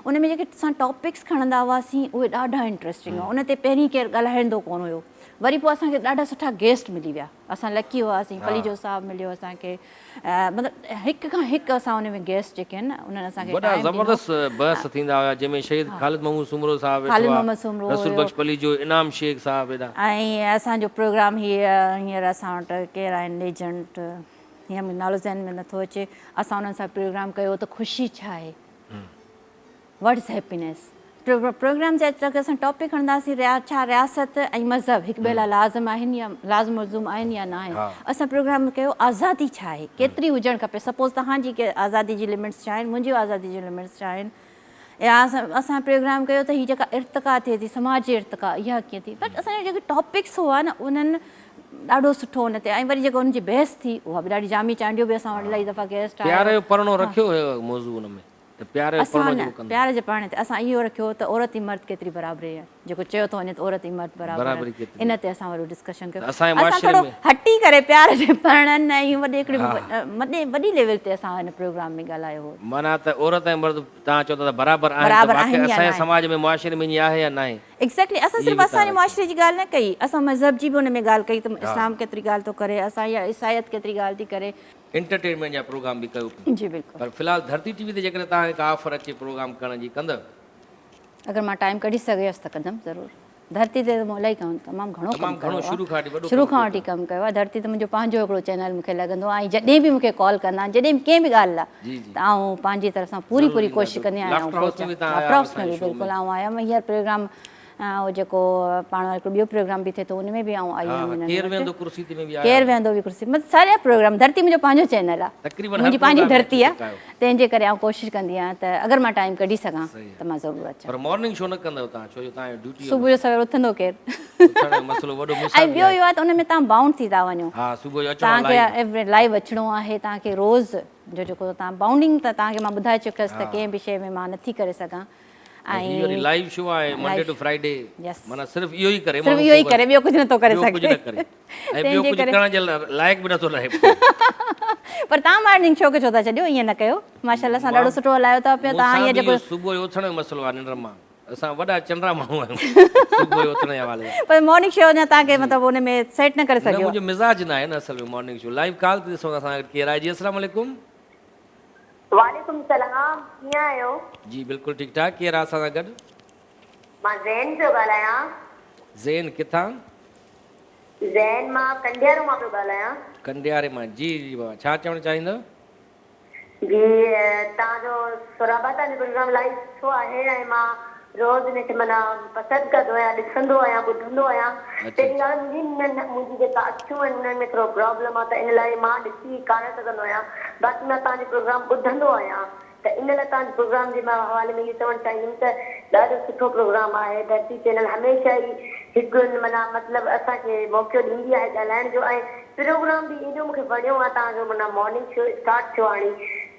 ان ۾ جيڪي اسان ٽاپڪس کڻندا هئاسين اهي ڏاڍا انٽريسٽنگ هئا ان تي پهرين ڪير ڳالهائيندو ڪونه هيو وري پوء اسان کي ڏاڍا سٺا گيسٽ ملي ويا اسان لڪي هئاسين پليجو صاحب مليو اسان کي مطلب هڪ کان هڪ اسان ان ۾ گيسٽ جيڪي آهن نه انهن اسان کي وڏا ٽائيم ڏنو. زبردست بحث ٿيندا هيا جنهن ۾ شهيد خالد محمود سومرو صاحب ويٺو خالد آ محمد سومرو رسول هيو. بخش پليجو انعام شيخ صاحب ايڏا. ۽ اسان جو پروگرام هي هينئر اسان وٽ ڪير آهن ليجنڊ هينئر مون کي نالو ذهن ۾ نٿو اچي اسان انهن سان پروگرام ڪيو ته خوشي ڇا آهي واٽ از هيپينيس پروگرام جا جيڪي اسان ٽاپڪ کڻنداسين ريا ڇا رياست ۽ مذهب هڪ ٻئي لاء لازم آهن يا لازم ملزوم آهن يا نه آهن اسان پروگرام ڪيو آزادي ڇا آهي ڪيتري هجڻ کپي سپوز توهان جي آزادي جي لمٽس ڇا آهن منهنجي آزادي جون لمٽس ڇا آهن يا اسان پروگرام ڪيو ته هي جيڪا ارتقا ٿئي ٿي سماجي ارتقا اها ڪيئن ٿي بٽ اسان جا جيڪي ٽاپڪس هئا نه انهن ڏاڍو سٺو ان تي ۽ وري جيڪو ان جي بحث ٿي اها به ڏاڍي جامي چانڊيو به اسان وٽ الاهي دفعا گيسٽ آيو پيار جو پرڻو رکيو هيو موضوع ان ۾ ته پيار جو اسان پرڻو نه جيڪو ڪندو. پيار جي پرڻي تي اسان اهو رکيو ته عورت ۽ مرد ڪيتري برابري آهي جيڪو چيو ٿو وڃي ته عورت ۽ مرد برابر برابري آهن ڪيتري ان آهي تي اسان وڏو ڊسڪشن ڪيو ته اسان جي اسان معاشري ٿورو ۾ هٽي ڪري پيار جي پرڻن ۽ وڏي هڪڙي ها. وڏي وڏي ليول تي اسان هن پروگرام ۾ ڳالهايو هو. معنيٰ ته عورت ۽ مرد توهان چئو ٿا ته برابر آهن ته برابر واقعي آهن يا اسان جي ناهن. سماج ۾ معاشري ۾ ائين آهي يا ناهي ايگزيڪٽلي اسان اهي صرف به اسان جي توهان رکيو. معاشري جي ڳالهه نه ڪئي اسان مذهب جي به ان ۾ ڳالهه ڪئي ته ها. اسلام ڪيتري ڳالهه ٿو ڪري اسان يا عيسائيت ڪيتري ڳالهه ٿي ڪري. انٽرٽينمينٽ جا پروگرام به ڪيو پئي. جي بلڪل. پر في الحال ڌرتي ٽي وي تي جيڪڏهن توهان کي ڪا آفر اچي پروگرام ڪرڻ جي ڪندؤ؟ اگر مان ٽائيم ڪڍي سگهيس ته ڪندم ضرور. ڌرتي تي ته مون الاهي ڪم تمام گهڻو ڪم تمام ڪيو گهڻو آهي. شروع کان وٺي وڏو شروع ڪم کان ڪيو وٺي اٿو. ڪم ڪيو آهي. ڌرتي ته منهنجو پنهنجو هڪڙو چينل مون کي لڳندو آهي ۽ جڏهن به مون کي ڪال ڪندا آهن جڏهن به ڪنهن به ڳالهه لاء جي جي. ته آئون پنهنجي طرف سان پوري ضرور پوري ايندا ڪوشش ڪندي آهيان لافٽر آئون هائوس ۾ پهچان. به توهان آيا لافٽر هائوس اسان ۾ جي به شو ۾. بلڪل آئون آيم هينئر پروگرام اهو جيڪو پاڻ هڪڙو ٻيو پروگرام به ٿئي ٿو ان ۾ به آئون آئي ها هيم ها انهن ڪير وٽ. ويهندو ڪرسي تي ۾ به آيا ڪير هيا. ويهندو به ڪرسي مطلب سارا پروگرام ڌرتي منهنجو پنهنجو چينل آ تقريبن هر منهنجي پنهنجي پروگرام ۾ ڌرتي اچي آ چڪا آهيو. تنهن جي ڪري آئون ڪوشش ڪندي آهيان ته اگر مان ٽائيم ڪڍي سگهان صحيح ته مان ضرور اچان. پر مارننگ شو نه ڪندؤ توهان ڇو جو توهان جو ڊيوٽي جو صبح جو سوير اٿندو ڪير. اٿڻ جو مسئلو وڏو مون ۽ سان به ٻيو آهي. اهو آهي ته ان ۾ توهان بائونڊ ٿي ٿا وڃو. ها صبح جو اچڻو توهان آهي کي لائيو. ايوري لائيو اچڻو آهي توهان کي روز جو جيڪو توهان بائونڊنگ ته توهان کي مان ٻڌائي چڪيس ته ها. ڪنهن به شيء ۾ مان نٿي ڪري سگهان. ۽ هي وري لائيو شو آهي منڊي ٽو فرائيڊي معنيٰ صرف اهو ئي ڪري صرف اهو ئي ڪري ٻيو ڪجهه نٿو ڪري ٻيو ڪجهه نه ڪري ۽ ٻيو ڪجهه ڪرڻ جي لائق به نٿو رهي پر تان مارننگ شو کي ڇو ٿا ڇڏيو ائين نه ڪيو ماشاءالله سان ڏاڍو سٺو هلايو ٿا پيا تان هي جيڪو صبح جو اٿڻ جو مسئلو آهي ننڊ مان اسان وڏا چنڊا ماڻهو آهيون صبح جو اٿڻ جي حوالي سان پر مارننگ شو اڃا تان کي مطلب ان ۾ سيٽ نه ڪري سگهيو نه منهنجو مزاج نه آهي نه اصل ۾ مارننگ شو لائيو ڪال تي ڏسون اسان ڪير آهي جي السلام عليڪم وعليڪم السلام ڪيئن آهيو؟ جي بلڪل ٺيڪ ٺاڪ ڪير آ اسان سان گڏ؟ مان زين پيو ڳالهايان. زين ڪٿان؟ زين مان ڪنڊيارو مان پيو ڳالهايان. ڪنڊياري مان جي جي بابا ڇا چوڻ چاهيندؤ؟ جي توهان جو سهراب توهان جو پروگرام الاهي سٺو آهي ۽ مان روز ان کي معنيٰ پسند ڪندو آهيان ڏسندو آهيان ٻڌندو آهيان پهرين ڳالهه منهنجي منهنجي جيڪا اکيون آهن انهن ۾ ٿورو پرابلم آهي ته ان لاء مان ڏسي ڪانه سگهندو آهيان باقي مان توهان جو پروگرام ٻڌندو آهيان ته ان لاء توهان جي پروگرام جي مان حوالي ۾ اهو چوڻ چاهيندم ته ڏاڍو سٺو پروگرام آهي ڌرتي چينل هميشه ئي هڪ معنيٰ مطلب اسان کي موقعو ڏيندي آهي ڳالهائڻ جو ۽ پروگرام به ايڏو مونکي وڻيو آهي توهان جو معنيٰ مارننگ شو اسٽارٽ ٿيو آهي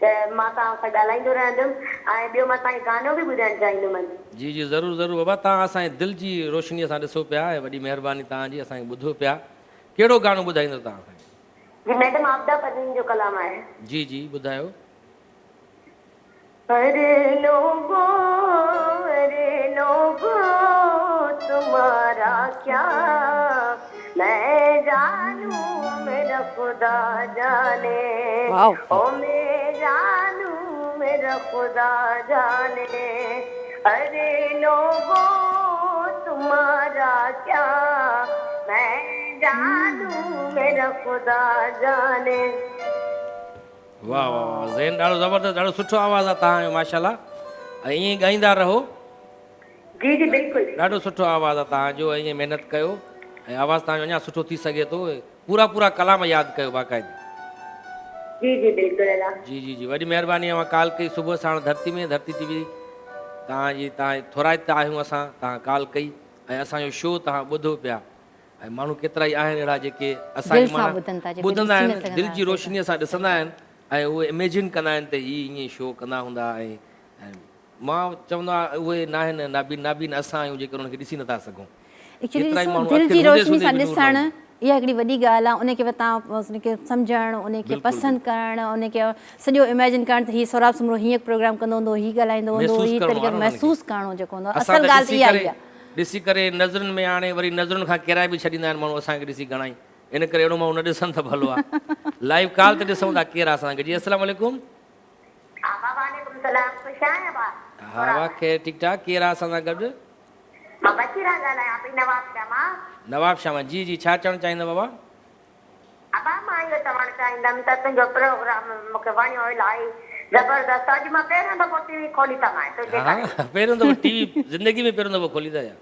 ته مان توهان سان ڳالهائيندو رهندم ۽ ٻيو مان توهان کي گانو به ٻڌائڻ چاهيندم اڄ. جي جي ضرور ضرور بابا توهان اسان جي دل جي روشني سان ڏسو پيا ۽ وڏي مهرباني توهان جي اسان کي ٻڌو پيا ڪهڙو گانو ٻڌائيندو توهان اسان کي. جي ميڊم عابده پروين جو ڪلام آهي. جي جي ٻڌايو. اري لوگو اري لوگو تمهارا ڪيا مين جانون ميرا خدا جاني او مين جانون ميرا خدا جاني اري لوگو تمهارا ڪيا مين جانون ميرا خدا جاني. واه واه واه زين ڏاڍو زبردست ڏاڍو سٺو آواز آ توهان جو ماشاءالله ۽ ائين ئي ڳائيندا رهو. جي جي بلڪل. ڏاڍو سٺو آواز آ توهان جو ۽ ائين محنت ڪيو ۽ آواز توهان جو اڃا سٺو ٿي سگهي ٿو پورا پورا ڪلام ياد ڪيو باقاعدي. جي جي بلڪل ادا. جي جي جي وڏي مهرباني اوهان ڪال ڪئي صبح ساڻ ڌرتي ۾ ڌرتي ٽي وي توهان جي توهان ٿورائتا آهيون اسان توهان ڪال ڪئي ۽ اسان جو شو توهان ٻڌو پيا ۽ ماڻهو ڪيترائي آهن اهڙا جيڪي اسان دل کي سان معنيٰ ٻڌن ٿا جيڪي ٻڌندا ڏسي نه آهن سگهندا دل جي آهن روشنيء سان ڏسندا آهن ۽ اهي اميجن ڪندا آهن ته هي ائين شو ڪندا هوندا ۽ مان چوندو آهيان اهي ناهن نابين نابين اسان آهيون جيڪي انهن کي ڏسي نٿا سگهون ايڪچولي ڪيترائي ڏسو ماڻهو دل اکين جي هوندي روشني سوندي سان به نور نه ڏسڻ هوندو. اها هڪڙي وڏي ڳالهه آهي ان کي توهان ان کي سمجهڻ ان کي بلڪل پسند بلڪل ڪرڻ ان کي سڄو اميجن ڪرڻ ته هي سهراب سومرو هيئن پروگرام ڪندو هوندو هي ڳالهائيندو هوندو محسوس هي ڪرڻو طريقي آهي نه انهن کي محسوس ڪرڻو جيڪو هوندو آهي اسان اصل ته ڳالهه ته ڏسي اها ڪري ئي آهي. ڏسي ڪري نظرن ۾ آڻي وري نظرن کان ڪيرائي به ڇڏيندا آهن ماڻهو اسان کي ڏسي گهڻائي ان ڪري اهڙو ماڻهو نه ڏسن ته ڀلو آهي لائيو ڪال تي ڏسون ٿا ڪير آهي اسان سان گڏ جي السلام عليڪم. آپا وعليڪم السلام خوش آهين ڀا. ها ڀا خير ٺيڪ ٺاڪ ڪير آهي اسان سان گڏ. مان بشيران ڳالهايان پئي نواب شاهه مان. نواب شاهه مان جي جي ڇا چوڻ چاهيندا بابا. ابا مان اهو چوڻ چاهيندم ته تنهنجو پروگرام مون کي وڻيو الاهي زبردست اڄ مان پهريون دفعو ٽي وي کولي اٿم ۽ تنهنجي ها ڪري. پهريون دفعو ٽي وي زندگي ۾ پهريون دفعو کولي ٿا ڇا.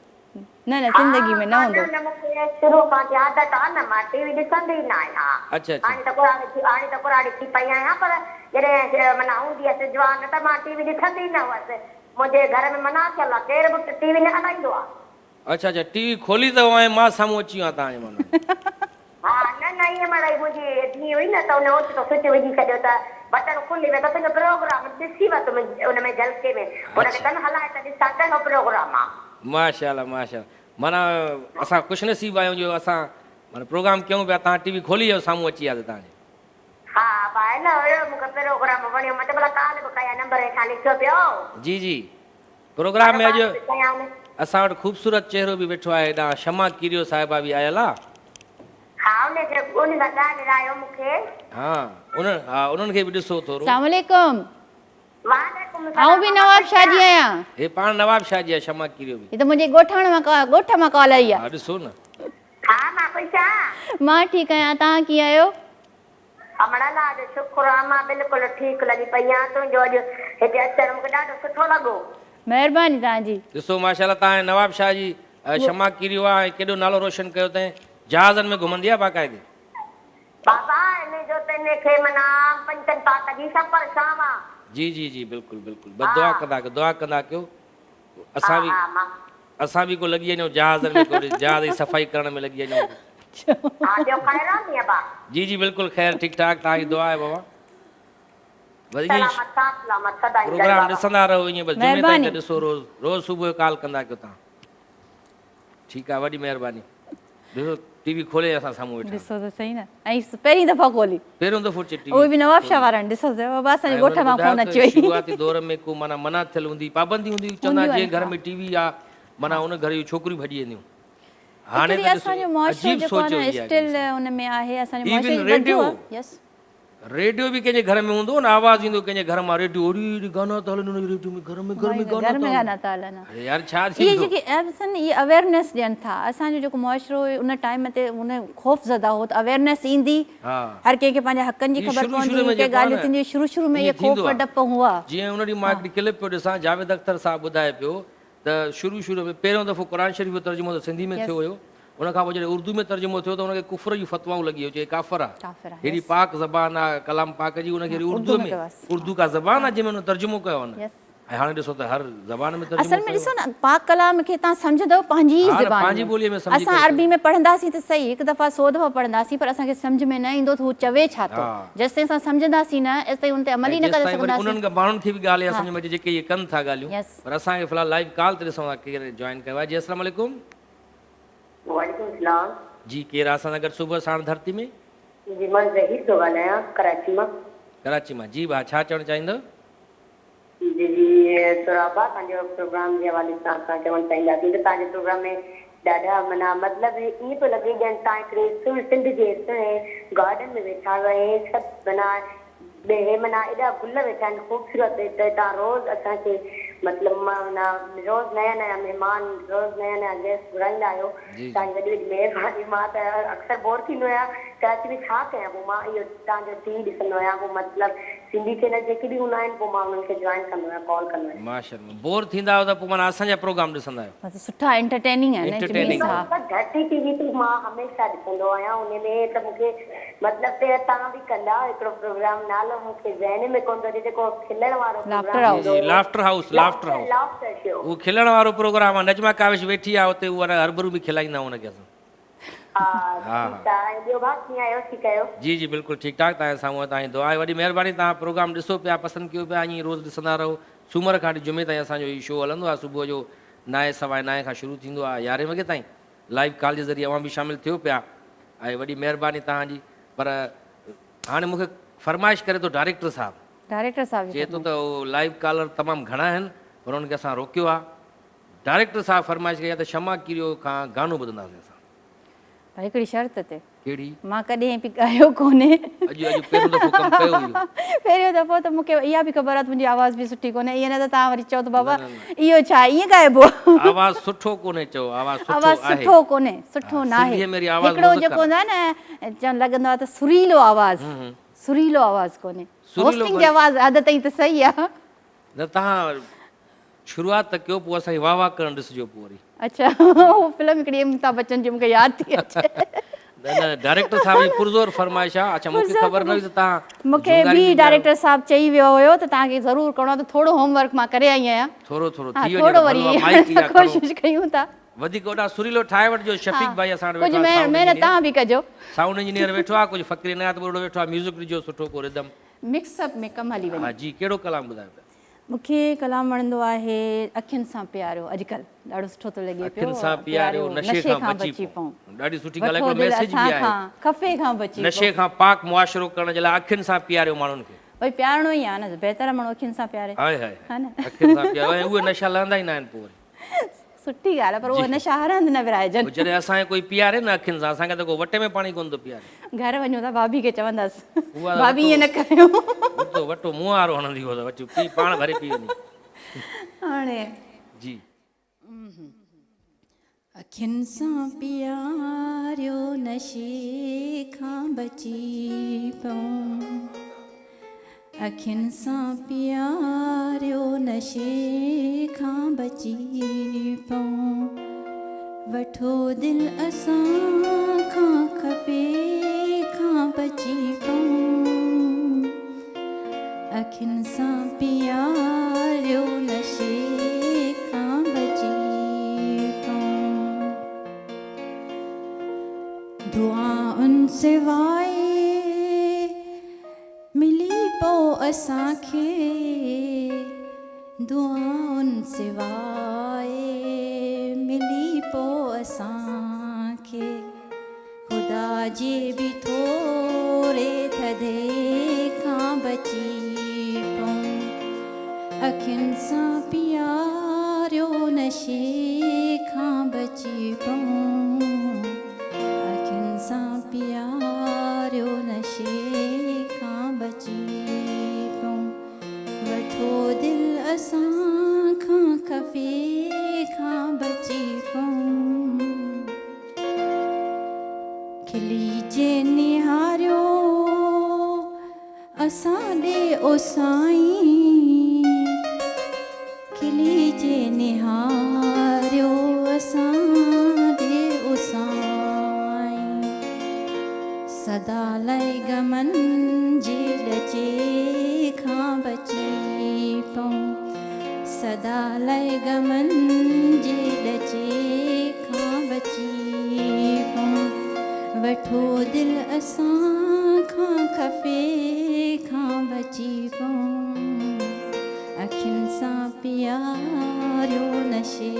نه نه ها زندگي ۾ نه مان هوندو. نه نه مون کي شروع کان وٺي عادت آ نه مان ٽي وي ڏسندي ئي نه آهيان اڇا اڇا. هاڻي ته ڪراڙي ٿي هاڻي ته ڪراڙي ٿي پئي آهيان پر جڏهن معنيٰ هوندي هيس جوان ته مان ٽي وي ڏسندي ئي نه هئس منهنجي گهر ۾ منع ٿيل آ ڪير به ٽي وي نه هلائيندو آ. اڇا اڇا ٽي وي کولي ته ۽ مان سامهون اچي ويو آهيان توهان جي معنيٰ. ها نه نه ائين مڙئي منهنجي ڌيء هئي نه ته ان اوچتو سوئچ وجهي ڇڏيو ته بٽڻ کلي ويو ته تنهنجو پروگرام ڏسي ورتم ان ۾ جهلڪي ۾ ان کي اڇا. ڪن هلائي ته ڏسان ڪهڙو پروگرام آ. ماشاء الله ماشاء الله معنيٰ اسان خوش نصيب آهيون جو اسان معنيٰ پروگرام ڪيون پيا توهان ٽي وي کولي ۽ سامهون اچي وياسي توهان جي. ها ڀائي نه اهڙو مونکي پروگرام وڻيو مان چيو ڀلا ڪال به ڪيان نمبر هيٺان لکيو پيو هو. جي جي پروگرام ۾ اڄ اسان وٽ خوبصورت چهرو به ويٺو آهي هيڏانهن شمع ڪيريو صاحبه به آيل آ. ها ان کي ان سان ڳالهرايو مون کي. ها انهن ها انهن کي به ڏسو ٿورو. السلام عليڪم. وعليڪم السلام آئون به نواب شاهه جي آهيان. هي پاڻ نواب شاهه جي آ شمع ڪيريو به. هي ته منهنجي ڳوٺاڻ مان ڳوٺ مان ڪال آئي آ. ها ڏسو نه. ها مان خوش آهيان. مان ٺيڪ آهيان توهان ڪيئن آهيو. امڙ الله جو شڪر آ مان بلڪل ٺيڪ لڳي پئي آهيان تنهنجو اڄ هتي اچڻ مونکي ڏاڍو سٺو لڳو. مهرباني توهان جي. ڏسو ماشاءالله توهان نواب شاهه جي شمع ڪيريو آ ۽ ڪيڏو نالو روشن ڪيو اٿئين جهازن ۾ گهمندي آ باقاعدي. بابا ان جو ته ان کي معنيٰ پنچن پاڪ جي سپر شام آ. جي جي جي بلڪل بلڪل بس دعا ڪندا ڪيو دعا ڪندا ڪيو اسان به اسان به ڪو لڳي وڃون جهازن ۾ ڪو جهاز جي صفائي ڪرڻ ۾ لڳي وڃون. ها ٻيو خير آ ني ابا. جي جي بلڪل خير ٺيڪ ٺاڪ توهان جي دعا آهي بابا. بس ائين سلامت ساٿ سلامت سدائين گڏ پروگرام بابا. ڏسندا رهو ائين بس جمعي تائين ته مهرباني. ڏسو روز روز صبح جو ڪال ڪندا ڪيو توهان. ٺيڪ آ وڏي مهرباني. ڏسو ٽي وي کولي اسان سامهون ويٺا آهن. ڏسو ته صحيح نه ۽ پهرين دفعو کولي. پهريون دفعو چي ٽي وي اهي به نواب شاهه وارن ڏسو ته بابا اسان جي ۽ ڳوٺ انهن مان ٻڌايو فون ته اچي وئي. شروعاتي دور ۾ ڪو معنيٰ منع ٿيل هوندي هئي پابندي هوندي هئي چوندا هونديون جنهن آهن گهر ها. ۾ ٽي وي آ معنيٰ ان گهر جون ڇوڪريون ڀڄي وينديون هاڻي ايڪچولي ته اسان ڏسو جو معاشرو عجيب جيڪو سوچ آهي نه هئي اها اسٽل هڪڙي ان ۾ آهي اسان جو ايون معاشرو وڌيو ريڊيو آهي يس. ريڊيو به ڪنهن جي گهر ۾ هوندو هو نه آواز ايندو ڪنهن جي گهر مان ريڊيو اڙي اڙي گانا ٿا هلن ان جي ريڊيو ۾ گهر ۾ گهر ۾ گانا گانا ٿا هلن اري يار ڇا اهي ٿيندو جيڪي ايپس آهن اهي اويئرنيس ڏين ٿا اسان جو جيڪو معاشرو هو ان ٽائيم تي ان خوف زده هو ته اويئرنيس ايندي هر ڪنهن کي پنهنجي حقن جي خبر پوندي ڪي ڳالهيون ٿينديون شروع شروع ۾ اهي خوف ڊپ هئا جيئن ان ڏينهن مان هڪڙي ڪلپ پيو ڏسان جاويد اختر صاحب ٻڌائي پيو ته شروع شروع ۾ پهريون دفعو قرآن شريف جو ترجمو ته سنڌي ۾ ٿيو هيو ان کان پوء جڏهن اردو ۾ ترجمو ٿيو ته ان کي ڪفر جون فتوائون لڳي ويون چي ڪافر آ هيڏي پاڪ زبان آ ڪلام پاڪ جي ان کي وري اردو ۾ اردو ڪا زبان آ جنهن ۾ ان ترجمو ڪيو آ ۽ هاڻي ڏسو ته هر زبان ۾ ترجمو اصل ۾ ڏسو نه پاڪ ڪلام کي تان سمجهندؤ پنهنجي ئي زبان پنهنجي ٻولي ۾ سمجهي اسان عربي ۾ پڙهنداسين ته صحيح هڪ دفعا سو دفعا پڙهنداسين پر اسان کي سمجهه ۾ نه ايندو ته هو چوي ڇا ٿو جيستائين اسان سمجهنداسين نه ايستائين ان تي عمل ئي نه ڪري سگهنداسين انهن ماڻهن کي به ڳالهه اها سمجهه ۾ اچي جيڪي اهي ڪن ٿا ڳالهيون پر اسان کي في الحال لائيو ڪال تي ڏسون ٿا ڪير جوائن ڪيو آهي جي السلام عليڪم. وعليڪم السلام. جي ڪير آ اسان سان گڏ صبح ساڻ ڌرتي ۾. جي مان ظهير ٿو ڳالهايان ڪراچي مان. ڪراچي مان جي ڀاء ڇا چوڻ چاهيندؤ. جي جي سهراب ڀاء توهان جو پروگرام جي حوالي سان اسان چوڻ چاهينداسين ته توهان جي پروگرام ۾ ڏاڍا معنيٰ مطلب ائين پيو لڳي ڄڻ توهان هڪڙي سهڻي سنڌ جي سهڻي گارڊن ۾ ويٺا آهيو ۽ سڀ معنيٰ هي معنيٰ ايڏا گل ويٺا آهن خوبصورت ته توهان روز اسان کي مطلب معنيٰ روز نيا نيا مهمان روز نيا نيا گيسٽ گهرائيندا آهيو توهان جي وڏي وڏي مهرباني مان ته اڪثر بور ٿيندو آهيان ڪراچي ۾ ڇا ڪيان پوء مان اهو توهان جو ٽي وي ڏسندو آهيان پوء مطلب سنڌي چينل جيڪي به هوندا آهن پوء مان انهن کي جوائن ڪندو آهيان ڪال ڪندو آهيان. ماشاءالله بور ٿيندا آهيو ته پوء معنيٰ اسان جا پروگرام ڏسندا آهيو. بس سٺا انٽرٽيننگ آهن انٽرٽيننگ ها. بس ڌرتي ٽي وي تي مان هميشه ڏسندو آهيان انهي ۾ ته مون کي مطلب ته توهان به ڪندا آهيو هڪڙو پروگرام نالو مون کي ذهن ۾ ڪونه ٿو اچي جيڪو کلڻ وارو لافٽر پروگرام هائوس هوندو جي هو laughter house laughter laughter house laughter show اهو کلڻ وارو پروگرام آهي نجمه ڪاوش ويٺي آهي اتي اهو هربرو به کلائيندا آهيون ان کي اسان. ها ٺيڪ آ ۽ ٻيو ڀاء ڪيئن آهيو ٺيڪ آهيو. جي جي بلڪل ٺيڪ ٺاڪ توهان جي سامهون آهي توهان جي دعا آهي وڏي مهرباني توهان پروگرام ڏسو پيا پسند ڪيو پيا ائين ئي روز ڏسندا رهو سومر کان وٺي جمعي تائين اسان جو هي شو هلندو آهي صبح جو نائين سوا نائين کان شروع ٿيندو آهي يارهين وڳي تائين لائيو ڪال جي ذريعي اوهان به شامل ٿيو پيا ۽ وڏي مهرباني توهان جي پر هاڻي مون کي فرمائش ڪري ٿو ڊائريڪٽر صاحب ڊائريڪٽر صاحب جي چئي ٿو فرمائش. ته لائيو ڪالر تمام گهڻا آهن پر انهن کي اسان روڪيو آهي ڊائريڪٽر صاحب فرمائش ڪئي آهي ته شمع ڪيريو کان گانو ٻڌنداسين اسان. پر هڪڙي شرط تي. ڪهڙي؟ مان ڪڏهن به ڳايو ڪونهي. اڄ اڄ پهريون دفعو ڪم ڪيو اهو. پهريون دفعو ته مون کي اها به خبر آهي ته منهنجي آواز به سٺي ڪونهي ائين نه ته توهان وري چئو ته بابا اهو ڇا ائين ڳائبو. آواز سٺو ڪونهي چئو آواز سٺو آهي. آواز سٺو ڪونهي سٺو ناهي. سنڌيء ۾ وري آواز هڪڙو مذڪر جيڪو هوندو آهي نه چون لڳندو آهي ته سريلو آواز سريلو آواز ڪونهي. هوسٽنگ جي آواز حد تائين ته صحيح آهي. نه توهان شروعات ته ڪيو پوء اسان کي واه واه ڪرڻ ڏسجو پوء وري. اڇا هو فلم هڪڙي اميتاڀ بچن جي مونکي ياد ٿي اچي. نه نه ڊائريڪٽر صاحب جي پرزور فرمائش آ اڇا مونکي خبر نه هئي ته توهان مونکي به ڊائريڪٽر صاحب چئي ويو هيو ته توهان کي ضرور ڪرڻو آ ته ٿورو هوم ورڪ مان ڪري آئي آهيان. ٿورو ٿورو ٿي وڃي ته ڀلو آ مائيڪ اها کڻو. ڪوشش ڪيون ٿا. وڌيڪ اوڏا سريلو ٺاهي وٺجو شفيق ڀائي اسان وٽ ويٺو آ ڪجهه محنت توهان به ڪجو. سائونڊ انجنيئر ويٺو آ ڪجهه فقير عنايت ٻرڙو ويٺو آ ميوزڪ ڏجو سٺو ڪو ردم. مڪس اپ ۾ ڪم هلي وڃي. ها جي ڪهڙو ڪلام ٻڌايو پيا. مون کي ڪلام وڻندو آهي اکين سان پياريو اڄڪلهه ڏاڍو سٺو ٿو لڳي پيو اکين سان پياريو نشي کان بچي پئون ڏاڍي سٺي ڳالهه آهي وٺو هڪڙو دل ميسيج به اسان آهي کان خفي کان بچي نشي پئون کان پاڪ معاشرو ڪرڻ جي لاء اکين سان پياريو ماڻهن کي. ڀئي پيارڻو ئي آهي نه بهتر آهي ماڻهو اکين سان پياري هاء هاء ها نه اکين سان پياريو ۽ اهي نشا لهندا ئي ناهن پوء وري. سٺي ڳالهه آهي پر اهي نشا هر هنڌ نه ورهائجن. پوء جڏهن اسان کي ڪوئي پياري نه اکين سان اسان کي ته ڪو وٽي ۾ پاڻي ڪونه ٿو پياري. گهر وڃون ٿا ڀاڀي کي چوندس ڀاڀي ائين نه ڪيو. وٽو وٽو منهن وارو هڻندي هو ته وٽ پي پاڻ ڀري پي وڃي. هاڻي جي. اکين سان پياريو نشي کان بچي پئون. اکين سان پياريو نشي کان بچي پئون وٺو دل اسان کان خفي کان بچي پئون اکين سان پياريو نشي کان بچي پئون دعائن سواء ملي پئو اسان کي دعائن سواء ملي پئو اسان کي خدا جي به ٿوري ٿڌي کان بچي پئون اکين سان پياريو نشي کان بچي پئون اکين سان پياريو نشي کان اسان کان خفي کان بچي پئون. کلي جي نهاريو اسان ڏي او سائين. کلي جي نهاريو اسان ڏي او سائين. سدا لئه غمن جي ڏچي کان بچي پئون. سدا لئه غمن جي ڏچي کان بچي پئون. وٺو دل اسان کان خفي کان بچي پئون. اکين سان پياريو نشي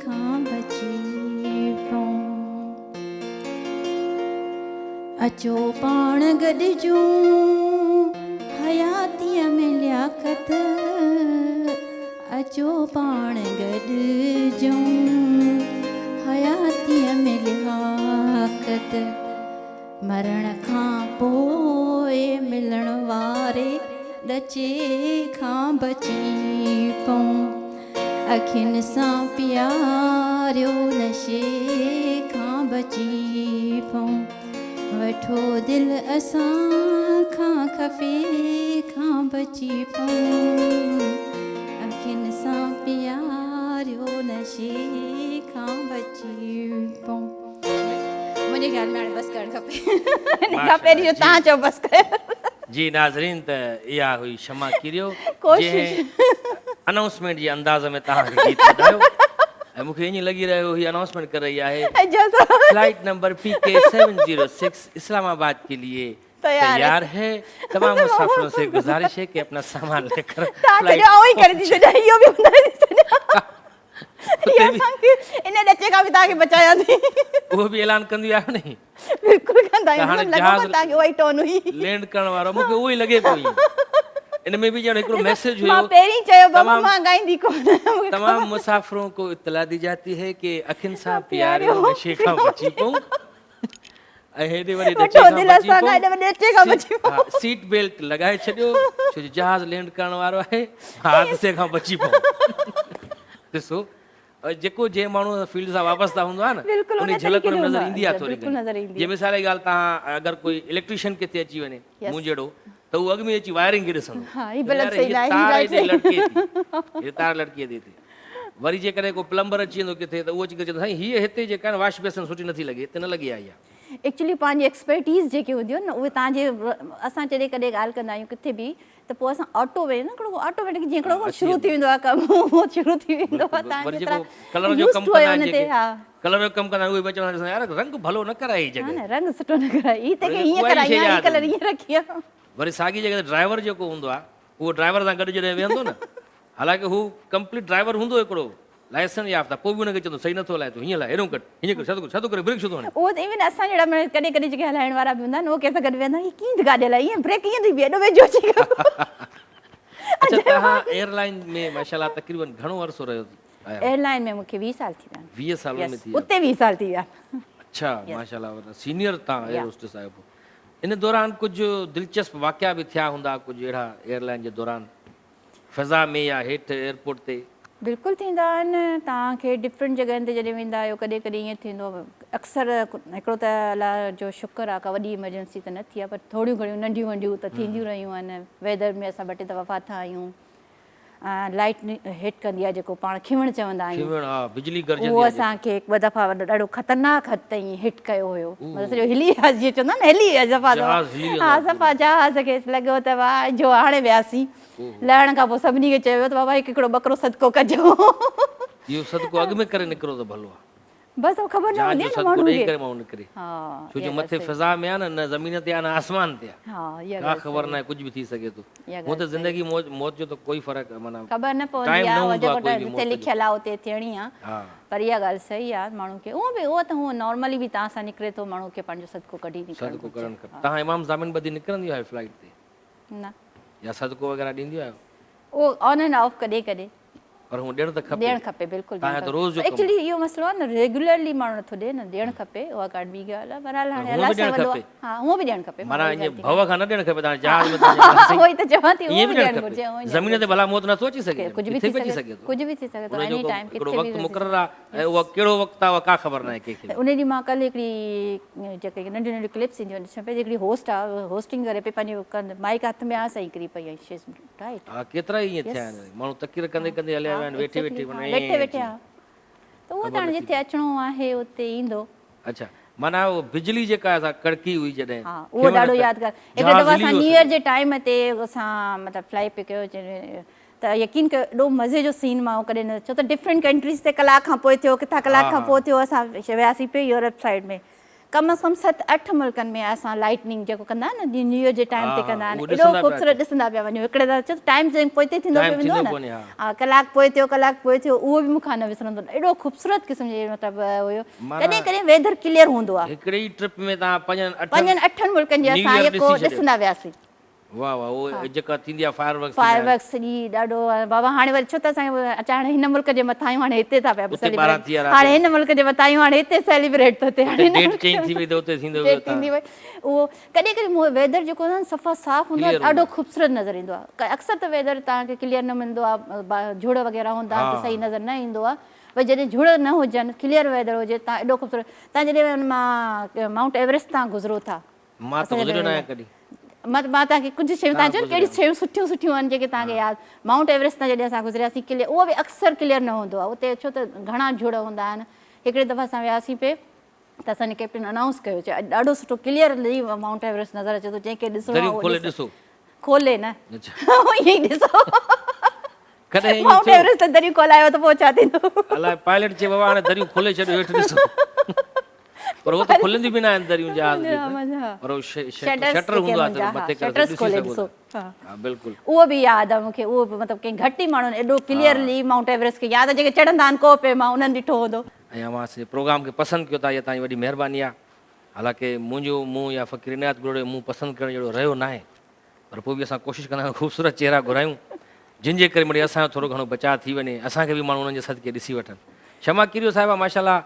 کان بچي پئون. اچو پاڻ گڏجون حياتيء ۾ لياقت اچو پاڻ گڏجون حياتيء ۾ لياقت مرڻ کان پوء ملڻ واري ڏچي کان بچي پئون. اکين سان پياريو نشي کان بچي پئون. وٺو دل اسان کان خفي کان بچي پئون. اکين سان پياريو نشي کان بچي پئون. منهنجي خيال ۾ هاڻي بس ڪرڻ کپي. ان کان پهرين جو توهان چئو بس ڪيو. جي ناظرين ته اها هئي شمع ڪيريو جنهن انائونسمينٽ جي انداز ۾ توهان کي گيت ٻڌايو ۽ مون کي ائين لڳي رهيو هي انائونسمينٽ ڪري رهي آهي flight number P K seven zero six اسلام آباد ڪي ليي تيار هي تمام مسافرون سي گذارش هي ڪي اپنا سامان ليڪر فلائيٽ ان ڏچي کان به توهان کي بچايان ٿي. اهو به اعلان ڪندي آهيو ني. بلڪل ڪندا آهيون. لڳو ڪو توهان کي اها ئي ٽون هئي. لينڊ ڪرڻ وارو مون کي اهو ئي لڳي پيو ائين. ان ۾ به ڄڻ هڪڙو ميسيج هيو. مان پهرين چيو بابا مان ڳائيندي ڪونه آهيان. تمام مسافرون ڪو اطلاع the جاتي هي ڪي اکين سان پياريو نشي کان بچي پئون ۽ هيڏي وڏي ڏچي کان بچي پئون. سيٽ بيلٽ لڳائي ڇڏيو ڇو جو جهاز لينڊ ڪرڻ وارو آهي حادثي کان بچي پئون. ڏسو جيڪو جنهن ماڻهو فيلڊ سان وابسته هوندو آهي نه ان جي جهلڪ ان ۾ نظر ايندي آهي ٿوري گهڻي. جي مثال جي ڳالهه توهان اگر ڪوئي اليڪٽريشن ڪٿي اچي وڃي مون جهڙو ته هو اڳ ۾ اچي وائرنگ کي ڏسندو يار هي تار هيڏي لڙڪي ٿي هي تار لڙڪي ٿي هتي. وري جيڪڏهن ڪو پلمبر اچي ويندو ڪٿي ته اهو اچي ڪري چوندو سائين هيء هتي جيڪا آهي نه واش بيسن سٺي نٿي لڳي هتي نه لڳي آهي اها. ايڪچولي پنهنجي ايڪسپرٽيز جيڪي هونديون آهن نه اهي توهان جي اسان جڏهن ڪڏهن ڳالهه ڪندا آهيون ڪٿي به ته پوء اسان آٽو ۾ نه هڪڙو آٽوميٽڪ جيئن هڪڙو شروع ٿي ويندو آهي ڪم اهو شروع ٿي ويندو آهي توهان جيترا ڪلر جو ڪم ڪندا آهن جيڪي ڪلر جو ڪم ڪندا آهن اهي به چوندا آهن يار رنگ ڀلو نه ڪرائي هي جڳهه نه رنگ سٺو نه ڪرائي هي ته هيئن ڪرائي هي ڪلر هيئن رکي آ وري ساڳي جڳهه تي ڊرائيور جيڪو هوندو آهي اهو ڊرائيور سان گڏ جڏهن ويهندو نه حالانڪه هو ڪمپليٽ ڊرائيور هوندو هڪڙو لائسنس يافته پوء به ان کي چوندو صحيح نٿو هلائي تون هيئن هلاء هيڏو ڪٽ هيئن ڪر ڇا ٿو ڪري ڇا ٿو ڪري بريڪ ڇو ٿو هڻي. اهو ته ايون اسان جهڙا ماڻهو ڪڏهن ڪڏهن جيڪي هلائڻ وارا به هوندا آهن اهي ڪنهن سان گڏ ويهندا آهن هي ڪيئن ٿي گاڏي هلائي ائين بريڪ ائين ٿي بيهي ايڏو ويجهو اچي ويو. اڇا توهان ايئر لائن ۾ ماشاءالله تقريبن گهڻو عرصو رهيو آهيو؟ ايئر لائن ۾ مون کي 20 سال ٿي ويا آهن. 20 سال ان ۾ ٿي ويا. اتي 20 سال ٿي ويا. اڇا ماشاءالله سينيئر توهان ايئر هوسٽس آهيو پوء ان دوران ڪجهه دلچسپ واقعا به ٿيا هوندا ڪجهه اهڙا ايئر لائن جي دوران؟ فضا ۾ يا هيٺ ايئرپورٽ تي. بلڪل ٿيندا آهن توهان کي ڊفرنٽ جڳهين تي جڏهن ويندا آهيو ڪڏهن ڪڏهن ائين ٿيندو آهي اڪثر هڪڙو ته الله جو شڪر آهي ڪا وڏي ايمرجنسي ته نه ٿي آهي پر ٿوريون گهڻيون ننڍيون ونڍيون ته ٿينديون رهيون آهن ويدر ۾ اسان ٻه ٽي دفعا ڦاٿا آهيون لائٽ هٽ ڪندي آهي جيڪو پاڻ کيوڻ چوندا آهيون کيوڻ ها بجلي گرجندي اهو اسان کي هڪ ٻه دفعا ڏاڍو خطرناڪ حد تائين هٽ ڪيو هيو مطلب سڄو هلي ويا جيئن چوندا آهن نه هلي ويا صفا ها صفا جهاز کي لڳو ته واهه جو هاڻي وياسين لهڻ کان پوء سڀني کي چيو ويو ته بابا هڪ هڪڙو ٻڪرو صدقو ڪجو. اهو صدقو اڳ ۾ ڪري نڪرو ته ڀلو آ. بس اهو خبر نه هوندي آ نه ماڻهو کي. ڪري ماڻهو نڪري. ڇو جو مٿي فضا ۾ آ نه نه زمين تي آ نه آسمان تي آ. ڪا خبر ناهي ڪجهه به ٿي سگهي ٿو. هونء ته زندگي موت جو ته ڪوئي فرق معنيٰ خبر نه پوندي آ اهو جيڪو جتي لکيل آ اتي ٿيڻي آ. پر اها ڳالهه صحيح آ ماڻهو کي اونء به اهو ته هونء نارملي به توهان سان نڪري ٿو ماڻهو کي پنهنجو صدقو ڪڍي نڪرڻ گهرجي. صدقو ڪرڻ کپي. توهان امام ضامن ٻڌي نڪرنديون آهيو فلائيٽ تي؟ نه. يا صدقو وغيره ڏينديون آهيو؟ اهو آن اينڊ آف ڪڏهن ڪڏهن. پر هونء ڏيڻ ته کپي. ڏيڻ کپي بلڪل ڏيڻ کپي. ته روز جو ڪم ايڪچولي اهو مسئلو آهي نه ريگيولرلي ماڻهو نٿو ڏي نه ڏيڻ کپي اها ڪا ٻي ڳالهه آهي بهرحال هاڻي الله سائين وڏو آهي ها هونء به ڏيڻ کپي. معنيٰ ائين ڀؤ کان نه ڏيڻ کپي ته هاڻي جهاز ۾ ٿو وڃان اهو ئي ته چوان ٿي هونء به ڏيڻ گهرجي. زمين تي ڀلا موت نٿو اچي سگهي ڪجهه به ٿي سگهي ٿو ڪجهه به ٿي سگهي ٿو ان جو هڪڙو وقت مقرر آهي ۽ اهو ڪهڙو وقت آهي اها ڪا خبر ناهي ڪنهن کي به. ان ڏينهن مان ڪلهه هڪڙي جيڪي ننڍيون ننڍيون ڪلپس اينديون آهن ڏسان پئي هڪڙي هوسٽ آهي هوسٽنگ ڪري پئي پنهنجو مائيڪ هٿ ۾ آهي سائين ڪري پئي آهي شي از رائيٽ. ها ڪيترا ئي ائين ٿيا آهن ماڻهو تقرير ڪندي ڪندي هليا ويا آهن ويٺي ويٺي معنيٰ ويٺي ويٺي ها ته اهو ته هاڻي جتي اچڻو آهي اتي ايندو. اڇا معنيٰ اهو بجلي جيڪا سا ڪڙڪي هئي جڏهن ها اهو ڏاڍو يادگار هڪڙي دفعا اسان نيو ايئر جي ٽائيم تي اسان مطلب فلائي پئي ڪيو ته يقين ڪيو ايڏو مزي جو سين مان ڪڏهن نه ڇو ته ڊفرنٽ ڪنٽريز تي ڪلاڪ کان پوء ٿيو ڪٿان ڪلاڪ کان پوء ٿيو اسان وياسين پئي يورپ سائيڊ ۾ ڪم از ڪم ست اٺ ملڪن ۾ اسان لائٽننگ جيڪو ڪندا آهن نه نيو ايئر جي ٽائيم تي ڪندا آهن ايڏو خوبصورت ڏسندا پيا وڃون هڪڙي دفعا ڇو ته ٽائيم جيئن پوئتي ٿيندو پيو ويندو آهي نه ها ڪلاڪ پوء ٿيو ڪلاڪ پوء ٿيو اهو به مون کان نه وسرندو ايڏو خوبصورت قسم جي مطلب هيو ڪڏهن ڪڏهن ويدر ڪليئر هوندو آهي هڪڙي ئي ٽرپ ۾ توهان پنجن اٺن پنجن اٺن ملڪن جي اسان يڪو ڏسندا وياسين. واه واه اهو جيڪا ٿيندي آ فائر ورڪس فائر ورڪس سڄي ڏاڍو بابا هاڻي وري ڇو ته اسان اچا هاڻي هن ملڪ جي مٿان آهيون هاڻي هتي ٿا پيا سيليبريٽ هاڻي هن ملڪ جي مٿان آهيون هاڻي هتي سيليبريٽ ٿو ٿئي هاڻي ڊيٽ چينج ٿي وئي ته اتي ٿيندو ويو ٿيندي وئي اهو ڪڏهن ڪڏهن ويدر جيڪو هوندو آهي صفا صاف هوندو آهي ڏاڍو خوبصورت نظر ايندو آهي اڪثر ته ويدر توهان کي ڪليئر نه ملندو آهي جھڙ وغيره هوندا آهن ته صحيح نظر نه ايندو آهي ڀئي جڏهن جھڙ نه هجن ڪليئر ويدر هجي تان ايڏو خوبصورت تان جڏهن ان مان مائونٽ ايورسٽ تان گذرو ٿا مان ته گذريو ناهيان ڪڏهن. مان مان توهان کي ڪجهه شيون توهان چيو نه ڪهڙيون شيون سٺيون سٺيون آهن جيڪي توهان کي ياد مائونٽ ايورسٽ تان جڏهن اسان گذرياسين ڪليئر اهو به اڪثر ڪليئر نه هوندو آهي اتي ڇو ته گهڻا جھڙ هوندا آهن هڪڙي دفعا اسان وياسين پي ته اسان جي ڪئپٽن انائونس ڪيو چي اڄ ڏاڍو سٺو ڪليئرلي مائونٽ ايورسٽ نظر اچي ٿو جنهن کي ڏسڻو آهي دريون کولي ڏسو. کولي نه ائين ئي ڏسو. ڪڏهن ائين مائونٽ ٿيو؟ ايورسٽ تي دريون کولايو ته پوء ڇا ٿيندو؟ الائي پائلٽ چي بابا هاڻي دريون کولي ڇڏيو هيٺ ڏسو. پر هو ته کلنديون به ناهن دريون جهاز جون ته پر هو شٽر هوندو آهي ته مٿي ڪري ڏسي سگهو ٿا. ها بلڪل. اهو به ياد آهي مون کي اهو به مطلب ڪنهن گهٽ ئي ماڻهن ايڏو ڪليئرلي مائونٽ ايورسٽ کي ياد آهي جيڪي چڙهندا آهن ڪوهه پيما انهن ڏٺو هوندو. ۽ اوهان اسان جي پروگرام کي پسند ڪيو ٿا اها توهان جي وڏي مهرباني آهي. حالانڪه منهنجو منهن يا فقير عنايت گلوڙي جو منهن پسند ڪرڻ جهڙو رهيو ناهي پر پوء به اسان ڪوشش ڪندا آهيون خوبصورت چهرا گهرايون جن جي ڪري مڙئي اسان جو ٿورو گهڻو بچاء ٿي وڃي اسان کي به ماڻهو انهن جي صدقي ڏسي وٺن. شمع ڪيريو صاحبه ماشاء الله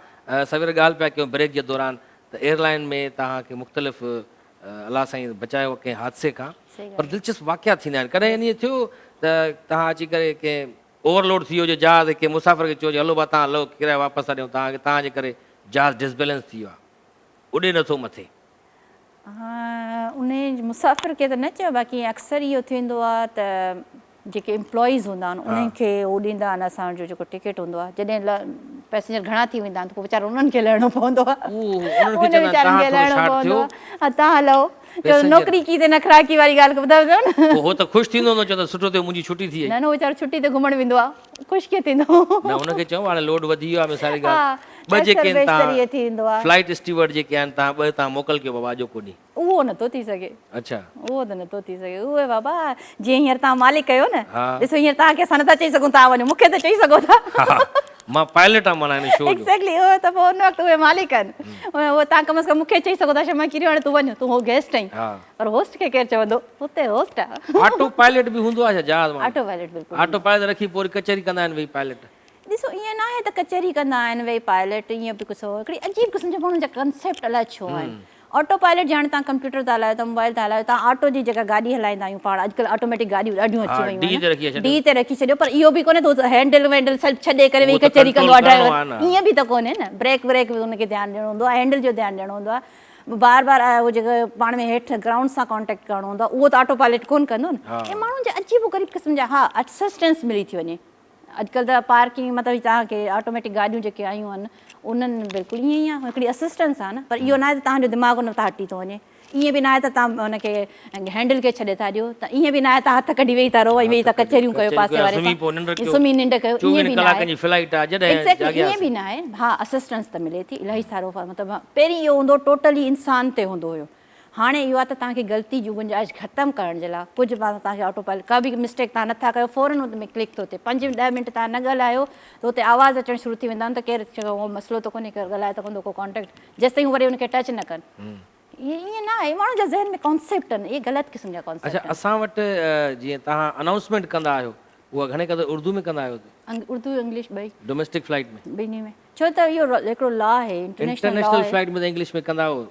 سوير ڳالهه پيا ڪيون بريڪ جي دوران ته ايئر لائن ۾ توهان کي مختلف الله سائين بچايو ڪنهن حادثي کان پر دلچسپ واقعا ٿيندا آهن ڪڏهن ائين ٿيو ته توهان اچي ڪري ڪنهن اوور لوڊ ٿي ويو هجي جهاز ۽ ڪنهن مسافر کي چيو هجي هلو ڀا توهان لهو ڪرايو واپس ٿا ڏيون توهان کي توهان جي ڪري جهاز ڊسبيلنس ٿي ويو آهي اڏي نٿو مٿي. ها انهي مسافر کي ته نه چيو باقي اڪثر اهو ٿيندو آهي ته جيڪي امپلائيز هوندا آهن انهن کي هو ڏيندا آهن اسان جو جيڪو ٽڪيٽ هوندو آهي جڏهن پئسينجر گهڻا ٿي ويندا آهن ته پوء ويچارن انهن کي لهڻو پوندو آهي انهن ويچارن کي لهڻو پوندو آهي تان لهو چو نوڪري ڪي ته نخرا ڪي واري ڳالهه ٻڌايو اٿو نه پوء هو ته خوش ٿيندو هوندو چوندو سٺو ٿيو منهنجي ڇٽي ٿي وئي. نه نه هو ويچارو ڇٽي تي گهمڻ ويندو آهي خوش ڪيئن ٿيندو. نه هن کي چئو هاڻي لوڊ وڌي ويو آهي مثالي ڳالهه ٻه جيڪي آهن تان فلائيٽ اسٽيورڊ جيڪي آهن تان ٻه تان موڪل ڪيو بابا اڄوڪو ڏينهن. اهو نه ٿو ٿي سگهي. اڇا. اهو ته نه ٿو ٿي سگهي. اهي بابا جيئن هينئر توهان مالڪ آهيو نه. ڏسو هينئر توهان کي اسان نه ٿا چئي سگهون توهان وڃو مون کي ته چئي سگهو ٿا. مان پائلٽ آهيان معنيٰ هن شو جو. ايگزيڪٽلي اهو ته پوء ان وقت اهي مالڪ آهن. اهو توهان ڪم از ڪم مون کي چئي سگهو ٿا شمع ڪيريو هاڻي تون وڃ تون هو گيسٽ آهين. پر هوسٽ کي ڪير چوندو اتي هوسٽ آهي. آٽو پائلٽ به هوندو آهي ڇا جهاز ۾؟ آٽو پائلٽ بلڪل. آٽو پائلٽ رکي پوء وري ڪچهري ڪندا آهن ويهي پائلٽ. ڏسو ائين ناهي ته ڪچهري ڪندا آهن ويهي پائلٽ ائين به ڪجهه هڪڙي عجيب قسم جا ماڻهن جا ڪنسيپٽ الائي ڇو آهن. آٽو پائلٽ جي هاڻي توهان ڪمپيوٽر تان هلايو ٿا موبائل تان هلايو ٿا آٽو جي جيڪا گاڏي هلائيندا آهيون پاڻ اڄڪلهه آٽوميٽڪ گاڏيون ڏاڍيون اچي ويون آهن ڊي تي رکي ڇڏيو پر اهو به ڪونهي ته هينڊل وينڊل سڀ ڇڏي ڪري ويهي ڪچهري ڪندو آهي ڊرائيور ائين به ته ڪونهي نه بريڪ وريڪ به ان کي ڌيان ڏيڻو هوندو آهي هينڊل جو ڌيان ڏيڻو هوندو آهي بار بار اهو جيڪو پاڻ ۾ هيٺ گرائونڊ سان ڪانٽيڪٽ ڪرڻو هوندو آهي اهو ته آٽو پائلٽ ڪونه ڪندو نه اهي ماڻهن جا عجيب و غريب قسم جا ها اسسٽنس ملي ٿي وڃي اڄڪلهه ته پارڪنگ مطلب توهان کي آٽوميٽڪ گاڏيون جيڪي آيون آهن انهن ۾ بلڪل ائين ئي آهي هڪڙي اسسٽنس آهي نه پر اهو ناهي ته توهان جو دماغ ان تان هٽي ٿو وڃي ائين به ناهي ته توهان ان کي هينڊل کي ڇڏي ٿا ڏيو ته ائين به ناهي ته هٿ ڪڍي ويهي ٿا رهو ۽ ويهي ٿا ڪچهريون ڪيو پاسي واري سان سمهي ننڊ ڪيو ائين به ناهي ايگزيڪٽلي ائين به ناهي ها اسسٽنس ته ملي ٿي الاهي سارو مطلب پهرين اهو هوندو ٽوٽلي انسان تي هوندو هيو هاڻي اهو آهي ته توهان کي غلطي جون گنجائش ختم ڪرڻ جي لاء ڪجهه به توهان کي آٽو پائلٽ ڪا به مسٽيڪ توهان نٿا ڪيو فورن ان ۾ ڪلڪ ٿو ٿئي پنج ڏهه منٽ توهان نه ڳالهايو ته اتي آواز اچڻ شروع ٿي ويندا آهن ته ڪير اهو مسئلو ته ڪونهي ڪير ڳالهائي ته ڪونه ٿو ڪو ڪانٽيڪٽ جيستائين هو وري ان کي ٽچ نه ڪن اهي ائين نه آهي ماڻهن جا ذهن ۾ ڪانسيپٽ آهن اهي غلط قسم جا ڪانسيپٽ اڇا اسان وٽ جيئن توهان انائونسمينٽ ڪندا آهيو اها گهڻي قدر اردو ۾ ڪندا آهيو. اردو انگلش ٻئي. Domestic flight ۾؟ ٻنهي ۾، ڇو ته اهو هڪڙو لا آهي، انٽرنيشنل لا آهي. انٽرنيشنل فلائيٽ ۾ ته انگلش ۾ ڪندا هو.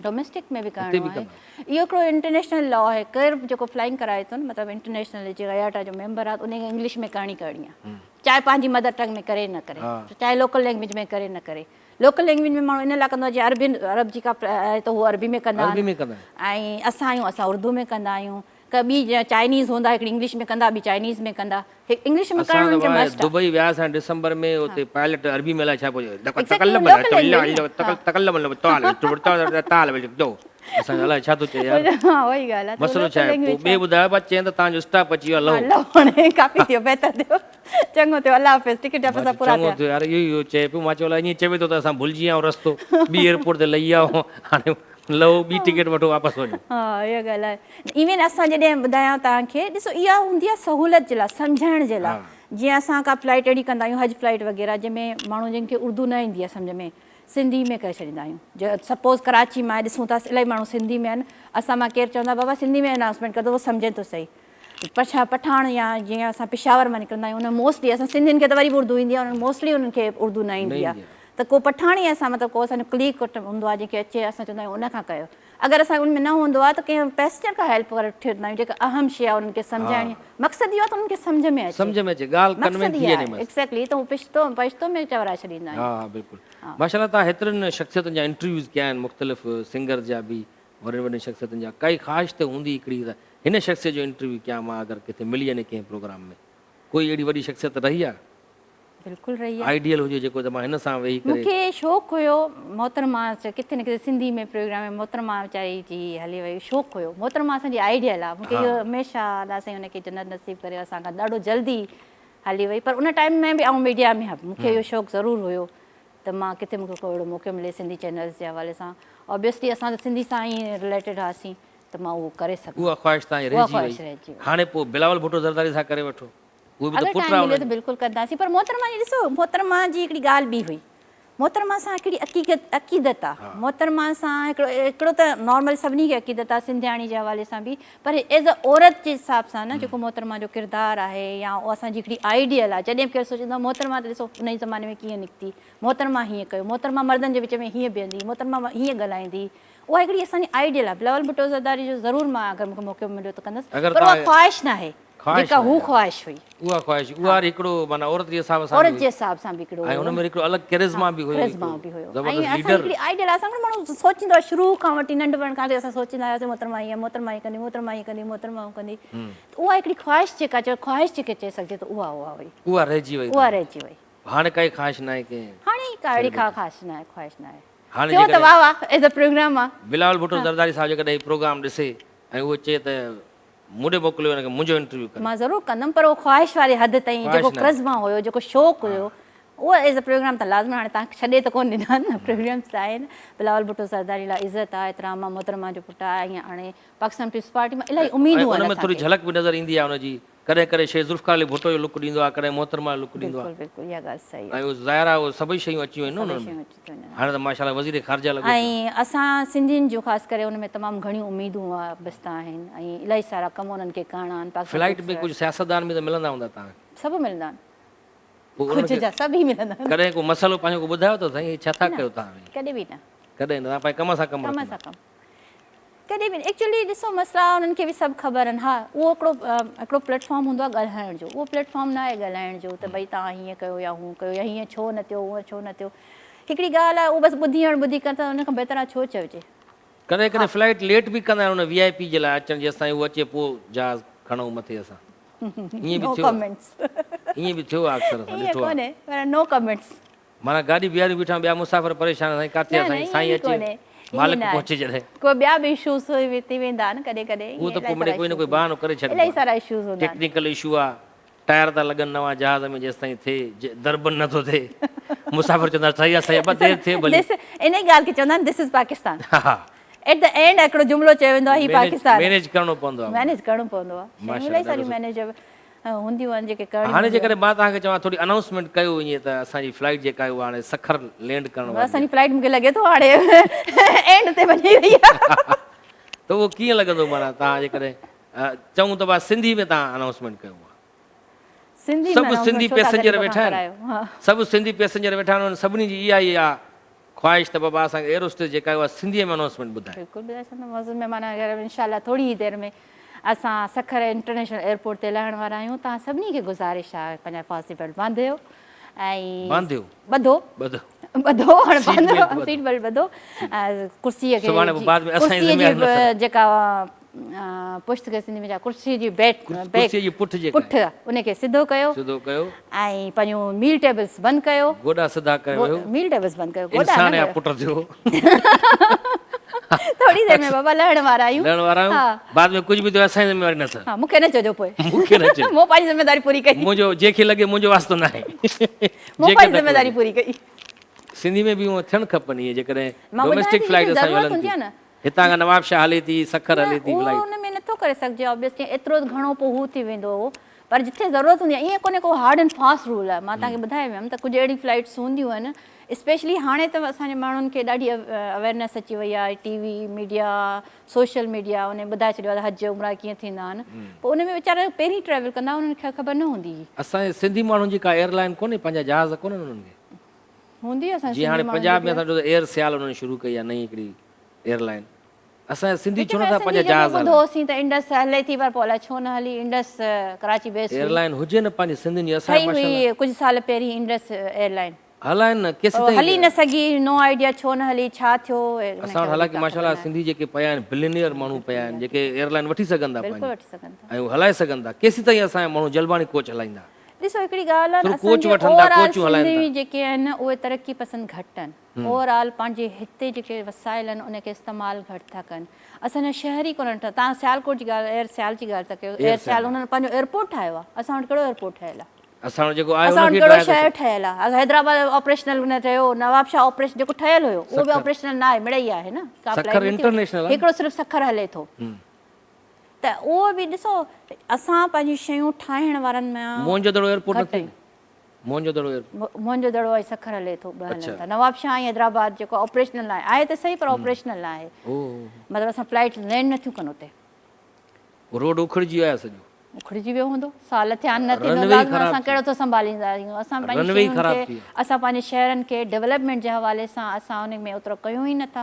ڊوميسٽڪ ۾ به ڪرڻو آهي. اهو هڪڙو انٽرنيشنل لا آهي، ڪير به جيڪو فلائنگ ڪرائي ٿو نه مطلب انٽرنيشنل جيڪا اياٽا جو ميمبر آهي ته ان کي انگلش ۾ ڪرڻي ڪرڻي آهي، چاهي پنهنجي مدر ٽنگ ۾ ڪري نه ڪري، چاهي لوڪل لينگويج ۾ ڪري نه ڪري. لوڪل لينگويج ۾ ماڻهو ان لاء ڪندو آهي جيئن عربين عرب جي ڪا آهي ته هو عربي ۾ ڪندا آهن ۽ اسان آهيون اسان اردو ۾ ڪندا آهيون. ڪا ٻي جيئن چائنيز هوندا هڪڙي انگلش ۾ ڪندا ٻي چائنيز ۾ ڪندا انگلش ۾ ڪرڻ اسان انهن ته کي مسٽ آ. دبئي وياسين ڊسمبر ۾ اتي پائلٽ عربي ۾ الائي ڇا پيو چئي Exactly اهو لوڪل لينگويج نه اسان چيو الائي ڇا ٿو چئي يار ها اها ئي ڳالهه آ ته مسئلو ڇا لوڪل آهي پوء لينگويج ٻئي ٻڌايو با چين ته توهان جو اسٽاپ اچي ويو آ ها لهو لهو هاڻي ڪافي ٿيو بهتر ٿيو چڱو ٿيو الله حافظ ٽڪيٽ جا پئسا پورا چڱو ٿيا. ٿيو يار اهو ئي چئي پيو مان چيو الائي ائين چوي ٿو ته اسان ڀلجي ويا آهيون رستو ٻي ايئرپورٽ تي لهي ويا آهيون هاڻي لهو ٻي ٽڪيٽ وٺو واپس وڃو. ها اها ڳالهه آهي ايون اسان جڏهن ٻڌايان توهان کي ڏسو اها هوندي آهي سهولت جي لاء سمجهائڻ جي لاء جيئن اسان ڪا فلائيٽ اهڙي ڪندا آهيون حج فلائيٽ وغيره جنهن ۾ ماڻهو جن کي اردو نه ايندي آهي سمجهه ۾ سنڌي ۾ ڪري ڇڏيندا آهيون جي سپوز ڪراچي مان ڏسون ٿا الاهي ماڻهو سنڌي ۾ آهن اسان مان ڪير چوندا بابا سنڌي ۾ انائونسمينٽ ڪر ته اهو سمجهي ٿو صحيح پڇا پٺاڻ يا جيئن اسان پشاور مان نڪرندا آهيون ان موسٽلي اسان سنڌين کي ته وري به اردو ايندي آهي انهن موسٽلي انهن کي اردو نه ايندي آهي ته ڪو پٺاڻي اسان مطلب ڪو اسان جو ڪليگ هوندو آهي جنهن کي اچي اسان چوندا آهيون ان کان ڪيو اگر اسان ان ۾ نه هوندو آهي ته ڪنهن پئسينجر کان هيلپ وٺي وٺندا آهيون جيڪا اهم شي آهي انهن کي سمجهائڻي مقصد اهو آهي ته انهن کي سمجهه ۾ اچي سمجهه ۾ اچي ڳالهه ڪنوين ٿي وڃي بس ايگزيڪٽلي ته هو پشتو پشتو ۾ چورائي ڇڏيندا آهيون ها ها بلڪل ماشاءالله توهان هيترن شخصيتن جا انٽرويوز ڪيا آهن مختلف سنگرز جا به وڏين وڏين شخصيتن جا ڪائي خواهش ته هوندي هڪڙي ته هن شخصيت جو انٽرويو ڪيان مان اگر ڪٿي ملي وڃي ڪنهن پروگرام ۾ ڪوئي اهڙي وڏي شخصيت رهي آ؟ بلڪل رهي آ. آئيڊيل هجي جيڪو ته مان هن سان ويهي مون ڪري. کي شوق هيو محترمه ڪٿي نه ڪٿي سنڌي ۾ پروگرام ۾ محترمه ويچاري جي هلي وئي شوق هيو محترمه اسان جي آئيڊيل آ مون کي اهو هميشه الله سائين ان کي جنت نصيب ڪري اسان کان ڏاڍو جلدي هلي وئي پر ان ٽائيم ۾ به آئون ميڊيا ۾ هيم مون کي اهو شوق ضرور هيو ته مان ڪٿي مون کي ڪو اهڙو موقعو ملي سنڌي چينلز جي حوالي سان آبويسلي اسان ته سنڌي سان ئي رليٽيڊ هئاسين ته مان اهو ڪري سگهان اها خواهش توهان جي اها رهجي خواهش وئي رهجي وئي. هاڻي پوء بلاول ڀٽو زرداري سان ڪري وٺو اهو به ته اگر پٽ ٽائيم آهي مليو انهن ته جو. بلڪل ڪنداسين پر محترمه جي ڏسو محترمه جي هڪڙي ڳالهه ٻي هئي محترمه سان هڪڙي عقيقت عقيدت آ محترمه سان هڪڙو هڪڙو ته نارمل سڀني کي عقيدت آ سنڌياڻي جي حوالي سان به پر ايز ا عورت جي حساب سان نه جيڪو محترمه جو ڪردار آهي يا اسان جي هڪڙي آئيڊيل آ جڏهن به ڪير سوچيندو آ محترمه ته ڏسو انهي زماني ۾ ڪيئن نڪتي محترمه هيئن ڪيو محترمه مردن جي وچ ۾ هيئن بيهندي محترمه هيئن ڳالهائيندي اها هڪڙي اسان جي آئيڊيل آ بلاول ڀٽو زرداري جو ضرور مان اگر مونکي موقعو مليو ته ڪندس اگر پر اها توهان خواهش ناهي خواهش جيڪا هو ناهي خواهش هئي. اها خواهش اها وري هڪڙو معنيٰ عورت جي حساب سان عورت به جي حساب سان به هڪڙو ۽ هيو ان ۾ هڪڙو الڳ ڪرزما به هيو ڪرزما هڪڙو به هيو ۽ زبردست اسان ليڊر. هڪڙي آئيڊيل اسان کي ماڻهو سوچيندو آهي شروع کان وٺي ننڍپڻ کان وٺي اسان سوچيندا هياسين محترمه هيئن محترمه هيئن ڪندي محترمه هيئن ڪندي محترمه هون ڪندي ته اها هڪڙي خواهش جيڪا چئو خواهش جيڪي چئي سگهجي ته اها اها هئي. اها رهجي وئي اها توهان جي. رهجي وئي. هاڻي ڪائي خواهش ناهي ڪنهن هاڻي ڪا اهڙي ڪا خواهش ناهي خواهش ناهي. هاڻي ٿيو ته جيڪڏهن واهه واهه ايز ا پروگرام آ. بلاول ڀٽو زرداري صاحب جيڪڏهن هي پروگرام ڏسي ۽ اهو چئي ته مون ڏي موڪليو هن کي منهنجو انٽرويو ڪري. مان ضرور ڪندم پر اهو خواهش واري حد تائين خواهش جيڪو نه. ڪرزما هيو جيڪو شوق هيو اهو ايز ا پروگرام ته لازمي هاڻي توهان ڇڏي ته ڪونه ڏنا نه پروگرامز ته آهن بلاول ڀٽو زرداري لاء عزت آهي احترام آهي محترمه جو پٽ آهي ۽ هاڻي پاڪستان پيپلز پارٽي مان الاهي ۽ اميدون ان آهن ۾ اسان ٿوري کي. جهلڪ به نظر ايندي آهي ان جي ڪڏهن ڪڏهن شيخ ذوالفقار علي ڀٽو جو لڪ ڏيندو آهي ڪڏهن محترمه جو لڪ ڏيندو آهي. بلڪل بلڪل اها ڳالهه صحيح ۽ آهي. اهو ظاهر آهي اهي سڀئي شيون اچي ويون آهن نه سڀئي انهن ۾. شيون اچي ٿيون وڃن. هاڻي ته ماشاء الله وزير خارجه لڳو پيو آهي. ۽ اسان سنڌين جون خاص ڪري ان ۾ تمام گهڻيون اميدون وابسته آهن ۽ الاهي سارا ڪم انهن کي ڪرڻا آهن پاڪستان فلائيٽ پيپلز ۾ ڪجهه سياستدان به ته ملندا هوندا توهان کي. سڀ ملندا آهن. پوء انهن ڪجهه کي جا سڀ ئي ملندا آهن. ڪڏهن ڪو مسئلو پنهنجو ڪو ٻڌايو اٿو سائين هي ڇا ٿا نه ڪيو توهان ويهي. ڪڏهن به نه. ڪڏهن نه توهان پنهنجي ڪم سان ڪم ڪم رکندا. سان ڪم. ڪڏهن به نه ايڪچولي ڏسو مسئلا انهن کي به سڀ خبر آهن ها اهو هڪڙو هڪڙو پليٽ فارم هوندو آهي ڳالهائڻ جو اهو پليٽ فارم نه آهي ڳالهائڻ جو ته ڀئي توهان هيئن ڪيو يا هون ڪيو يا هيئن ڇو نه ٿيو هونئن ڇو نه ٿيو هڪڙي ڳالهه آهي اهو بس ٻڌي اڻ ٻڌي ڪن ته ان کان بهتر آهي ڇو چئجي. ڪڏهن ڪڏهن فلائيٽ ليٽ به ڪندا آهن ان وي آء پي جي لاء اچڻ جيستائين هو اچي پوء جهاز کڻون مٿي اسان ائين به نو ٿيو آهي ڪمينٽس ائين به ٿيو آهي اڪثر اسان ائين ڏٺو آهي. ڪونهي پر نو ڪمينٽس. معنيٰ گاڏي بيهاريون بيٺا ٻيا مسافر پريشان سائين ڪاٿي آ نه نه سائين ائين سائين به اچي ڪونهي ائين مالڪ نه آهي پهچي جڏهن. ڪو ٻيا به اشوز ٿي ويندا آهن ڪڏهن ڪڏهن اهو ائين ته پوء الاهي مڙئي سارا ڪوئي نه اشوز ڪوئي بهانو ڪري ڇڏبو الاهي آهي سارا اشوز هوندا آهن. ٽيڪنيڪل اشو آ ٽائر ٿا لڳن نوان جهاز ۾ جيستائين ٿئي در بند نه ٿو ٿئي مسافر چوندا صحيح آ صحيح آ بس دير ٿئي ڀلي. This انهي ڳالهه کي چوندا آهن this is Pakistan ها ايٽ the and هڪڙو جملو چيو ويندو آهي هي مينيج پاڪستان مينيج ڪرڻو پوندو آ. مينيج ڪرڻو پوندو آ شيون ماشاء الاهي الله ساريون ڏاڍو مينيج هونديون آهن جيڪي ڪرڻيون هاڻي هونديون آهن. جيڪڏهن مان توهان کي چوان ٿوري انائونسمينٽ ڪيو ائين ته اسان جي فلائيٽ جيڪا آهي اها هاڻي سکر لينڊ ڪرڻ واري اسان جي آهي. فلائيٽ مونکي لڳي ٿو هاڻي اينڊ تي وڃي رهي آهي. ته اهو ڪيئن لڳندو معنيٰ توهان جيڪڏهن چئون ته ڀا سنڌي ۾ توهان انائونسمينٽ ڪيو اها. سنڌي سڀ سنڌي پئسنجر ويٺا آهن سڀ سنڌي پئسنجر ويٺا آهن انهن سڀني جي اها ئي آ خواهش ته بابا اسان کي ايئر هوسٽس جيڪا آهي اها سنڌيء ۾ انائونسمينٽ ٻڌائي. بلڪل ٻڌائي ڇڏندم معزز مهمان اگر انشاء الله ٿوري ئي دير ۾ اسان سکر انٽرنيشنل ايئرپورٽ تي لهڻ وارا آهيون توهان سڀني کي گذارش آهي پنهنجا حفاظتي بيلٽ ٻانڌيو ۽ ٻانڌيو ٻڌو ٻڌو ٻڌو هاڻي ٻانڌو سيٽ بيلٽ ٻڌو ۽ ڪرسي کي سڀاڻي پوء بعد ۾ اسان جي ڪرسي ذميواري نه جي جيڪا پشت کي سنڌي ۾ ڇا ڪرسي جي بيڪ ڪرسي جي پٺ جيڪا پٺ ان کي سڌو ڪيو سڌو ڪيو ۽ پنهنجون ميل ٽيبلز بند ڪيو گوڏا سڌا ڪري ويهو ميل ٽيبلز بند ڪيو گوڏا انسان جا پٽ ٿيو ٿوري دير ۾ بابا لهڻ وارا آهيون لهڻ وارا آهيون بعد ۾ ڪجهه به ٿيو اسان جي ذميواري نه اٿس ها مون کي نه چئجو پوء مون کي نه چئجو مون پنهنجي ذميواري پوري ڪئي منهنجو جنهن کي لڳي منهنجو واسطو ناهي مون پنهنجي ذميواري پوري ڪئي سنڌي ۾ به هونء ٿيڻ کپن اهي جيڪڏهن مان ٻڌايان ڊوميسٽڪ ٿي فلائيٽ جتي اسان جون ضرورت هلن هوندي ٿيون آهي نه هتان کان نواب شاهه هلي ٿي سکر نه هلي ٿي اهو فلائيٽ ان ۾ نٿو ڪري سگهجي آبويسلي ايترو گهڻو پوء هو ٿي ويندو هو پر جتي ضرورت هوندي آهي ائين ڪونهي ڪو هارڊ اينڊ فاسٽ رول آهي مان توهان کي ٻڌائي ويم ته ڪجهه اهڙيون فلائيٽس هونديون آهن اسپيشلي هاڻي ته اسان جي ماڻهن کي ڏاڍي اويرنيس اچي وئي آهي T V media social media انهي ٻڌائي ڇڏيو آهي ته حج عمرا ڪيئن ٿيندا آهن پوء ان ۾ ويچارا پهرين ٽريول ڪندا انهن کي خبر نه هوندي هئي. اسان جي سنڌي ماڻهن جي ڪا ايئر لائين ڪونهي پنهنجا جهاز ڪونهن انهن کي. هوندي اسان جيئن سنڌي هاڻي ماڻهن پنجاب جي ۾ به. اسان ڏٺو ته ايئر سيال انهن شروع ڪئي آهي نئين هڪڙي ايئر لائين اسان جا سنڌي وچ ڇو ۾ نٿا سنڌي پنهنجا جڏهن جهاز ٻڌو هلائين. هوسين ته انڊس هلي ٿي پر پوء الائي ڇو نه هلي انڊس ڪراچي بيس ايئر هئي. لائين هجي نه پنهنجي سنڌين جي اسان ٺهي ماشاء الله. هئي ڪجهه سال پهرين انڊس ايئر لائين. هلائين نه ڪيسين پر تائين. هلي نه سگهي نو آئيڊيا ڇو نه هلي ڇا ٿيو ان اسان کي وٽ وڌيڪ حالانڪه ڪا ماشاء خبر الله ناهي. سنڌي جيڪي پيا آهن بلينيئر ماڻهو پيا آهن جيڪي ايئر لائين وٺي سگهن ٿا بلڪل پنهنجي وٺي سگهن ٿا. ۽ هو هلائي سگهن ٿا ڪيسين تائين اسان جا ماڻهو جلباڻي ڪوچ هلائيندا. ڏسو هڪڙي ڳالهه آهي نه صرف اسان ڪوچ جي وٺن ٿا اوور آل ڪوچون هلائين سنڌي ٿا. جيڪي آهن نه اهي ترقي پسند گهٽ آهن. اوور آل پنهنجي هتي جيڪي وسائل آهن ان کي استعمال گهٽ ٿا ڪن اسان جا شهر ئي ڪونهن ٺهيل توهان سيالڪوٽ جي ڳالهه ايئر سيال جي ڳالهه ٿا ڪيو ايئر سيال انهن پنهنجو ايئرپورٽ ٺاهيو آهي اسان وٽ ڪهڙو ايئرپورٽ ٺهيل آهي اسان وٽ جيڪو آهي اسان ان وٽ کي ڪهڙو ڊاهي ٿا شهر ڇڏين. ٺهيل آهي حيدرآباد آپريشنل نه ٺهيو نواب شاهه آپريشن جيڪو ٺهيل هيو اهو به آپريشنل نه آهي مڙئي آهي نه ڪا سکر فلائيٽ نٿي وڃي انٽرنيشنل آهي. هڪڙو صرف سکر هلي ٿو ته اهو به ڏسو اسان پنهنجون شيون ٺاهڻ وارن مان موهن جو دڙو ايئرپورٽ گهٽ نٿو آهيون. موهن جو دڙو ايئرپورٽ. موهن جو دڙو ۽ سکر هلي ٿو ٻه هلن ٿا نواب شاهه ۽ حيدرآباد جيڪو آپريشنل ناهي آهي ته صحيح پر آپريشنل ناهي مطلب اسان فلائيٽ لينڊ نٿيون ڪن اتي. روڊ اکڙجي ويو آهي سڄو. اکڙجي ويو هوندو سال ٿيا آهن نه ٿيندو لازمي اسان ڪهڙو ٿو سنڀاليندا آهيون اسان پنهنجي شين کي اسان پنهنجي شهرن کي ڊولپمينٽ جي حوالي سان اسان ان ۾ اوترو ڪيون ئي نٿا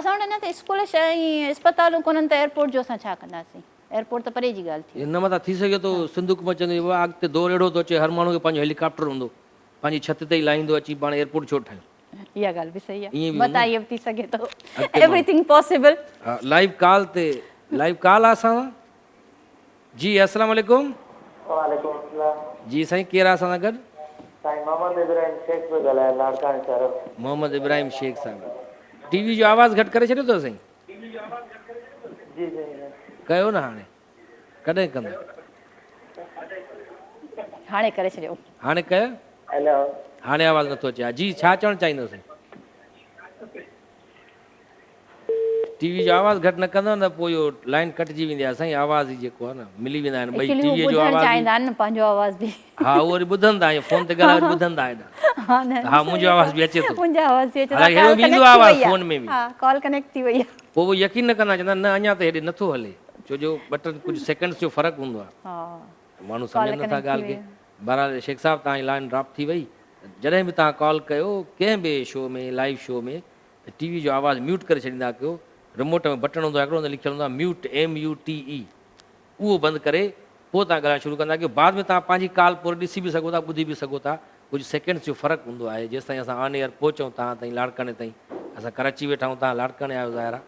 اسان وٽ اڃا ته اسڪول ۽ اسپتالون ڪونهن ته ايئرپورٽ جو اسان ڇا ڪنداسين. ايئرپورٽ ته پري جي ڳالهه ٿي. نه متان ٿي سگهي ٿو سنڌ حڪومت چوندي بابا اڳتي دور اهڙو ٿو اچي هر ماڻهو کي پنهنجو هيليڪاپٽر هوندو پنهنجي ڇت تي ئي لاهيندو اچي پاڻ ايئرپورٽ ڇو ٺاهيون. اها ڳالهه به صحيح آهي متان ائين به ٿي سگهي ٿو ايوري ٿنگ پاسيبل. ها لائيو ڪال تي لائيو ڪال آ اسان سان جي السلام عليڪم. وعليڪم السلام. جي سائين ڪير آ اسان سان گڏ. سائين محمد ابراهيم شيخ پيو ڳالهايان لاڙڪاڻي شهر. محمد ابراهيم شيخ صاحب ٽي وي جو آواز گهٽ ڪري ڇڏيو اٿو سائين. جي سائين. ڪيو نه هاڻي ڪڏهن ڪندو. هاڻي ڪري ڇڏيو. هاڻي ڪيو. هيلو. هاڻي آواز نٿو اچي ها جي ڇا چوڻ چاهيندو سائين. ٽي وي جو آواز گهٽ نه ڪندو نه پوء اهو لائين ڪٽجي ويندي آهي سائين آواز ئي جيڪو آهي نه ملي ويندا آهن ٻئي ٽي وي جو آواز چاهيندا آهن نه پنهنجو آواز به ها اهو وري ٻڌن ٿا ائين فون تي ڳالهائي وري ٻڌن ٿا هيڏا ها نه ها منهنجو آواز به اچي ٿو منهنجو آواز به اچي ٿو حالانڪه هيڏو به ايندو آواز فون ۾ به ها ڪال ڪنيڪٽ ٿي وئي آهي پوء اهو يقين نه ڪندا چوندا نه اڃا ته هيڏي نٿو هلي ڇو جو ٻه ٽن ڪجهه سيڪنڊس جو فرق هوندو آهي ها ماڻهو سمجهن نٿا ڳالهه کي بهرحال شيخ صاحب توهان جي لائين ڊراپ ٿي وئي جڏهن به توهان ڪال ڪيو ڪنهن به شو ۾ لائيو شو ۾ ته ٽي وي جو آواز ميوٽ ڪري ڇڏيندا ڪيو ريموٽ ۾ بٽڻ هوندو آهي هڪڙو ان تي لکيل هوندو آهي ميوٽ MUTE اهو بند ڪري پوء توهان ڳالهائڻ شروع ڪندا ڪيو بعد ۾ توهان پنهنجي ڪال پوري ڏسي به سگهو ٿا ٻڌي به سگهو ٿا ڪجهه سيڪنڊس جو فرق هوندو آهي جيستائين اسان آن ايئر پهچون توهان تائين لاڙڪاڻي تائين اسان ڪراچي ويٺا آهيون توهان لاڙڪاڻي آهيو ظاهر آهي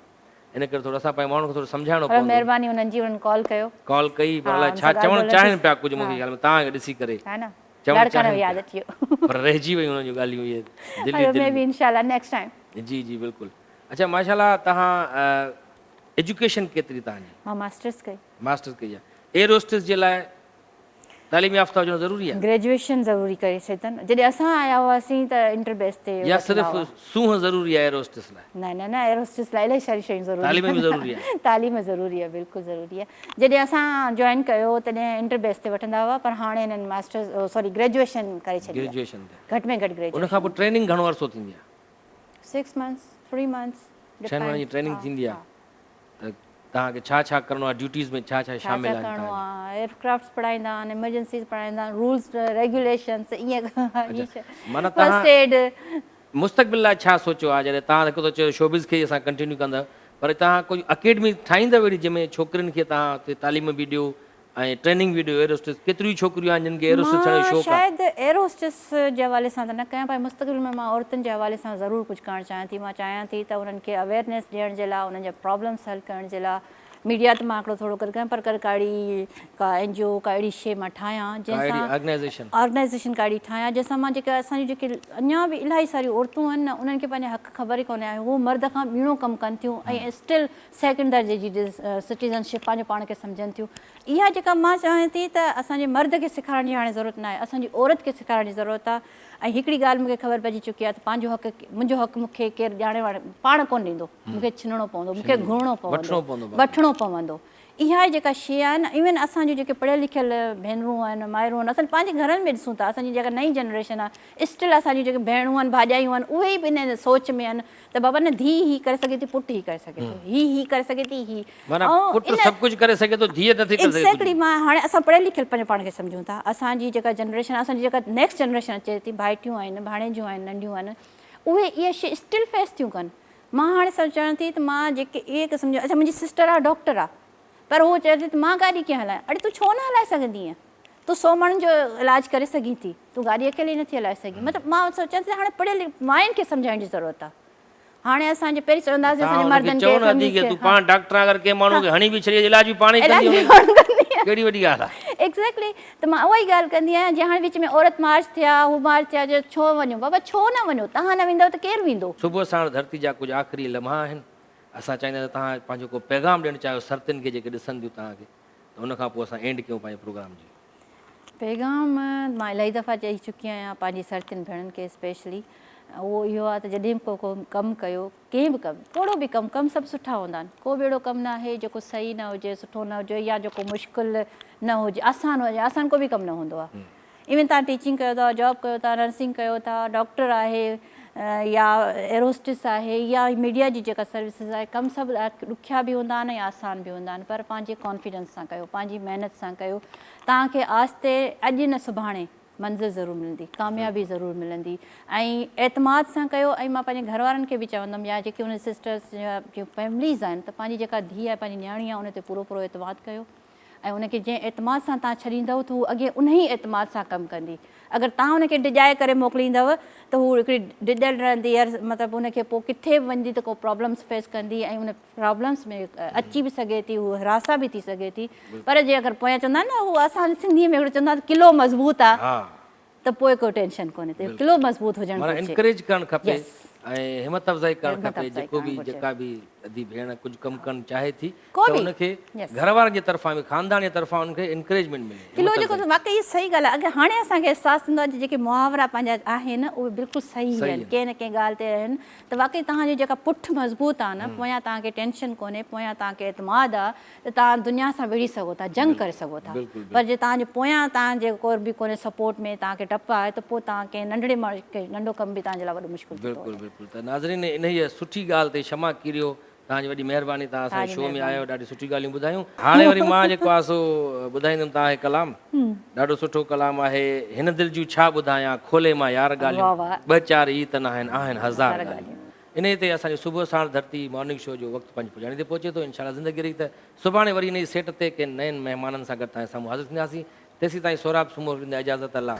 ان ڪري ٿورو اسان پنهنجي ماڻهن کي ٿورو سمجهائڻو پر پوندو. مهرباني انهن جي انهن ڪال ڪيو. ڪال ڪئي پر ها الائي ان ڇا سان ڳالهه چوڻ ٻولهه چاهين ٿي پيا ڪجهه مون کي ها خيال ۾ توهان کي ڏسي ڪري ها نه چوڻ لاڙڪاڻو چاهين ياد پيا اچي ويو. پر رهجي ويون انهن جون ڳالهيون اهي دل ئي هلو دل مي ۾. بي انشاء الله نيڪسٽ ٽائيم. جي جي بلڪل اڇا ماشاء الله توهان ايجوڪيشن ڪيتري توهان جي؟ مان ماسٽرس ڪئي. ماسٽرس ڪئي آهي ايئر هوسٽس جي لاء تعليم يافته هجڻ ضروري آهي؟ گريجوئيشن ضروري ڪري ڇڏيتن جڏهن اسان آيا هئاسين ته انٽر بيس تي يا وٺندا صرف هئا. سونهن ضروري آهي ايئر هوسٽس لاء؟ نه نه نه ايئر هوسٽس لاء الاهي ساريون شيون ضروري تعليم به ضروري آهي. تعليم ضروري آهي بلڪل ضروري آهي جڏهن اسان جوائن ڪيو تڏهن انٽر بيس تي وٺندا هئا پر هاڻي هنن ماسٽرس سوري گريجوئيشن ڪري ڇڏي آهي گريجوئيشن تي گهٽ ۾ گهٽ ان گريجوئيشن. کان پوء ٽريننگ گهڻو عرصو ٿيندي آهي؟ 6 منٿس 3 منٿس ڇهن مهينن جي ٽريننگ ٿيندي آهي ته توهان کي ڇا ڇا ڪرڻو آهي ڊيوٽيز ۾ ڇا ڇا ڇا شامل ڇا آهن ڪرڻو توهان جي؟ آهي ايئر ڪرافٽس پڙهائيندا آهن ايمرجنسيز پڙهائيندا آهن رولز ريگيوليشنس ائين اڇا معنيٰ فرسٽ توهان ايڊ. مستقبل لاء ڇا سوچيو آهي جڏهن توهان هڪ ته چيو شوبز کي ئي اسان ڪنٽينيو ڪندا پر توهان ڪجهه اڪيڊمي ٺاهيندؤ اهڙي جنهن ۾ ڇوڪرين کي توهان اتي تعليم به ڏيو ۽ ٽريننگ به ڏيو ايئر هوسٽس ڪيتريون ئي ڇوڪريون آهن جن کي ايئر هوسٽس ٿيڻ جو مان شوق آهي. شايد ايئر هوسٽس جي حوالي سان ته نه ڪيان پر مستقبل ۾ مان عورتن جي حوالي سان ضرور ڪجهه ڪرڻ چاهيان ٿي مان چاهيان ٿي ته انهن کي اويئرنيس ڏيڻ جي لاء انهن جا پرابلمس حل ڪرڻ جي لاء ميڊيا ته مان هڪڙو ٿورو ڪري ڪيان پر ڪا اهڙي ڪا اين جي او ڪا اهڙي شي مان ٺاهيان ڪا جنهن اهڙي سان آرگنائيزيشن. آرگنائيزيشن ڪا اهڙي ٺاهيان جنهن سان مان جيڪا اسان جون جيڪي اڃا به الاهي ساريون عورتون آهن نه انهن کي پنهنجا حق خبر ئي ڪونهي ۽ هو مرد کان ٻيڻو ڪم ڪن ٿيون ۽ اسٽل سيڪنڊ درجي جي سٽيزن شپ پنهنجو پاڻ کي سمجهن ٿيون اها جيڪا مان چاهيان ٿي ته اسان جي مرد کي سيکارڻ جي هاڻي ضرورت ناهي اسان جي عورت کي سيکارڻ جي ضرورت آهي ۽ هڪڙي ڳالهه مون کي خبر پئجي چڪي آهي ته پنهنجو حق منهنجو حق مون کي ڪير ڄاڻي واڻي پاڻ ڪونه ڏيندو مون کي ڇنڻو پوندو مون کي گهرڻو پوندو وٺڻو پوندو اها جيڪا شيء آهي نه ايون اسان جون جيڪي پڙهيل لکيل ڀينرون آهن مائرون آهن اسان پنهنجي گهرن ۾ ڏسون ٿا اسان جي جيڪا نئين جنريشن آهي اسٽل اسان جون جيڪي ڀيڻون آهن ڀاڄايون آهن اهي به ان سوچ ۾ آهن ته بابا نه ڌيء هي ڪري سگهي ٿي پٽ هي ڪري سگهي ٿو هي هي ڪري سگهي ٿي هي معنيٰ پٽ سڀ ڪجهه ڪري سگهي ٿو ڌيء نٿي ڪري سگهي ايگزيڪٽلي مان هاڻي اسان پڙهيل لکيل پنهنجو پاڻ کي سمجهون ٿا اسان جي جيڪا جنريشن اسان جي جيڪا نيڪسٽ جنريشن اچي ٿي ڀائٽيون آهن ڀاڻيجيون آهن ننڍيون آهن اهي اها شي اسٽل فيس ٿيون ڪن مان هاڻي سوچان ٿي ته مان جيڪي اهي قسم جو اڇا منهنجي سسٽر آهي ڊاڪٽر آهي پر هوء چئي ٿي ته مان گاڏي ڪيئن هلايان؟ اڙي تون ڇو نه هلائي سگهندينء؟ تون سو ماڻهن جو علاج ڪري سگهين ٿي، تون گاڏي اڪيلي نٿي هلائي سگهين. مطلب مان سوچان ٿي ته هاڻي پڙهيل ماين کي سمجهائڻ جي ضرورت آهي. هاڻي اسان جي پهرين چوندا هئاسين اسان جي مردن کي چئو نه ادي کي تون پاڻ ڊاڪٽر آهين اگر ڪنهن ماڻهو کي هڻي به ڇڏي علاج به پاڻ ئي ڪندي ڪهڙي وڏي ڳالهه آهي. ايگزيڪٽلي ته مان اها ئي ڳالهه ڪندي آهيان جي هاڻي وچ ۾ عورت مارچ ٿيا هو مارچ ٿيا جو ڇو وڃو بابا ڇو نه وڃو توهان نه ويندؤ ته ڪير ويندو. صبح ساڻ ڌرتي جا ڪجهه آخري لمحا آهن. اسان چاهيندا ته توهان پنهنجو ڪو پيغام ڏيڻ چاهيو سرتين کي جيڪي ڏسن ٿيون توهان کي ته ان کان پوء اسان اينڊ ڪيون پنهنجي پروگرام جي. پيغام مان الاهي دفعا چئي چڪي آهيان پنهنجي سرتين ڀيڻن کي اسپيشلي اهو اهو آهي ته جڏهن به ڪو ڪم ڪيو ڪنهن به ڪم ڪهڙو به ڪم ڪم سڀ سٺا هوندا آهن ڪو به اهڙو ڪم نه آهي جيڪو صحيح نه هجي سٺو نه هجي يا جيڪو مشڪل نه هجي آسان هجي آسان ڪو به ڪم نه هوندو آهي ايون توهان ٽيچنگ ڪيو ٿا، جاب ڪيو ٿا، نرسنگ ڪيو ٿا، ڊاڪٽر آهي يا ايئرهوسٽس آهي يا ميڊيا جي جيڪا سروسز آهي ڪم سڀ ڏکيا به هوندا آهن ۽ آسان به هوندا آهن پر پنهنجي ڪانفيڊنس سان ڪيو پنهنجي محنت سان ڪيو توهان کي آهستي اڄ نه سڀاڻي منزل ضرور ملندي ڪاميابي ضرور ملندي ۽ اعتماد سان ڪيو ۽ مان پنهنجي گهر وارن کي به چوندم يا جيڪي ان سسٽرس جون فيمليز آهن ته پنهنجي جيڪا ڌيء آهي پنهنجي نياڻي آهي ان تي پورو پورو اعتماد ڪيو ۽ ان کي جنهن اعتماد سان توهان ڇڏيندؤ ته هو اڳي انهي اعتماد سان ڪم ڪندي. اگر توهان ان کي ڊڄائي ڪري موڪليندؤ ته هو هڪڙي ڊڄل رهندي يا مطلب ان کي پوء ڪٿي به وڃندي ته ڪو پرابلمس فيس ڪندي ۽ ان پرابلمس ۾ اچي به سگهي ٿي هو هراسان به ٿي سگهي ٿي پر جي اگر پويان چوندا آهن نه هو اسان سنڌي ۾ هڪڙو چوندا آهن قلعو مضبوط آهي ته پوء ڪو ٽينشن ڪونهي ته قلعو مضبوط هجڻ معنيٰ گهرجي. انڪريج ڪرڻ کپي Yes. ۽ همت افزائي ڪرڻ همت کپي افزائي جيڪو ڪرڻ به گهرجي. جيڪا به ادي ڀيڻ ڪجهه ڪم ڪرڻ چاهي ٿي ڪو ته به ان کي Yes. گهر وارن جي طرفان به خاندان جي طرفان ان کي انڪريجمينٽ ملي قلعو همت جيڪو افزائي واقعي اهي صحيح ڳالهه آهي اڳي هاڻي اسان کي احساس ٿيندو آهي جيڪي محاورا پنهنجا آهن اهي بلڪل صحيح صحيح آهن آهن. ڪنهن نه ڪنهن ڳالهه تي آهن ته واقعي توهان جي جيڪا پٺ مضبوط آهي نه پويان توهان کي ٽينشن ڪونهي پويان توهان کي اعتماد آهي ته توهان دنيا سان وڙهي سگهو ٿا، جنگ ڪري سگهو ٿا، پر جي توهان جي پويان توهان جي ڪو به ڪونهي سپورٽ ۾ توهان کي ڊپ آهي ته پوء توهان ڪنهن ننڍڙي ماڻهو کي ننڍو ڪم به توهان جي لاء وڏو مشڪل ٿي بلڪل پوندو. بلڪل ته ناظرين انهيء سٺي ڳالهه تي شمع ڪيريو توهان جي وڏي مهرباني توهان اسان جي شو ۾ آيو ڏاڍي سٺي ڳالهيون ٻڌايون هاڻي وري مان جيڪو آهي سو ٻڌائيندم توهان کي ڪلام ڏاڍو سٺو ڪلام آهي هن دل جون ڇا ٻڌايان کولي مان يار ڳالهيون ٻه چار ئي ته ناهن آهن هزار ڳالهيون. انهيء تي اسان جو صبح ساڻ ڌرتي مارننگ شو جو وقت پنهنجي پڄاڻي تي پهچي ٿو. انشاء الله زندگي رهي ته سڀاڻي وري انهيء سيٽ تي ڪنهن نين مهمانن سان گڏ توهان جي سامهون حاضر ٿينداسين. تيسين تائين سهراب سومرو ڏيندا اجازت الله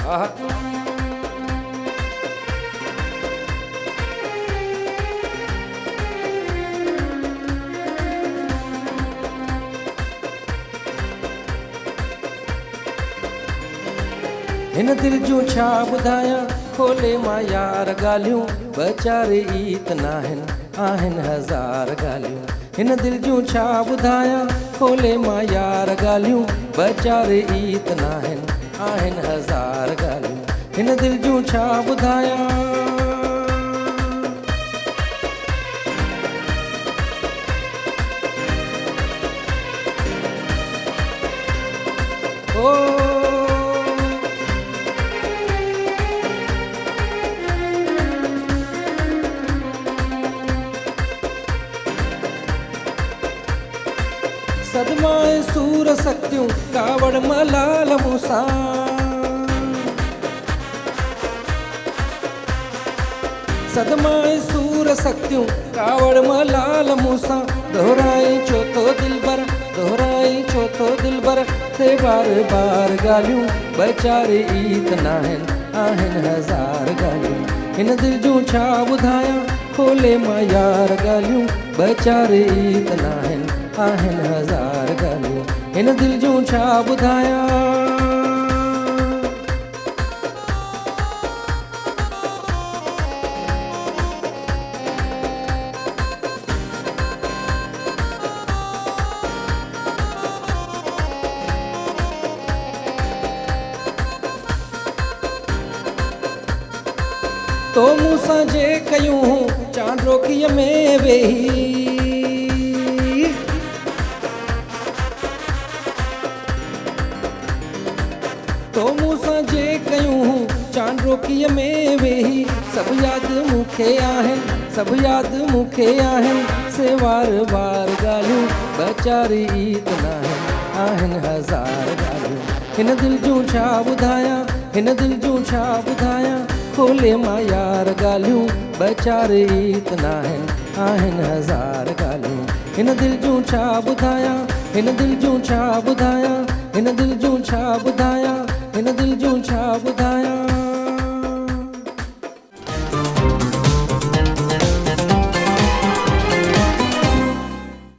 حافظ. هن دل جون ڇا ٻڌايان کولي مان يار ڳالهيون ٻه چار ئي ته ناهن آهن هزار ڳالهيون هن دل جون ڇا ٻڌايان کولي مان يار ڳالهيون ٻه چار ئي ته ناهن آهن هزار ڳالهيون هن دل جون ڇا ٻڌايان. او. صدما ۽ سور سختيون، ڪاوڙ ملال مون سان. صدما ۽ سور سختيون، ڪاوڙ ملال مون سان. دهرائين ڇو ٿو دلبر، دهرائين ڇو ٿو دلبر، ٿي بار بار ڳالهيون، ٻه چار ئي ته ناهن، آهن هزار ڳالهيون. هن دل جون ڇا ٻڌايان، کولي مان يار ڳالهيون، ٻه چار ئي ته ناهن، آهن هزار ڳالهيون. هن دل جون ڇا ٻڌايان. تو مون سان جي ڪيون هون چانڊوڪيء ۾ ويهي. تو مون سان جي ڪيون هون چانڊوڪيء ۾ ويهي. سڀ ياد مون کي آهن، سڀ ياد مون کي آهن، سي وار وار ڳالهيون، ٻه چار ئي ته ناهن، آهن هزار ڳالهيون. هن دل جون ڇا ٻڌايان، هن دل جون ڇا ٻڌايان، کولي مان يار ڳالهيون، ٻه چار ئي ته ناهن، آهن هزار ڳالهيون. هن دل جون ڇا ٻڌايان، هن دل جون ڇا ٻڌايان، هن دل جون ڇا ٻڌايان، هن دل جون ڇا ٻڌايان.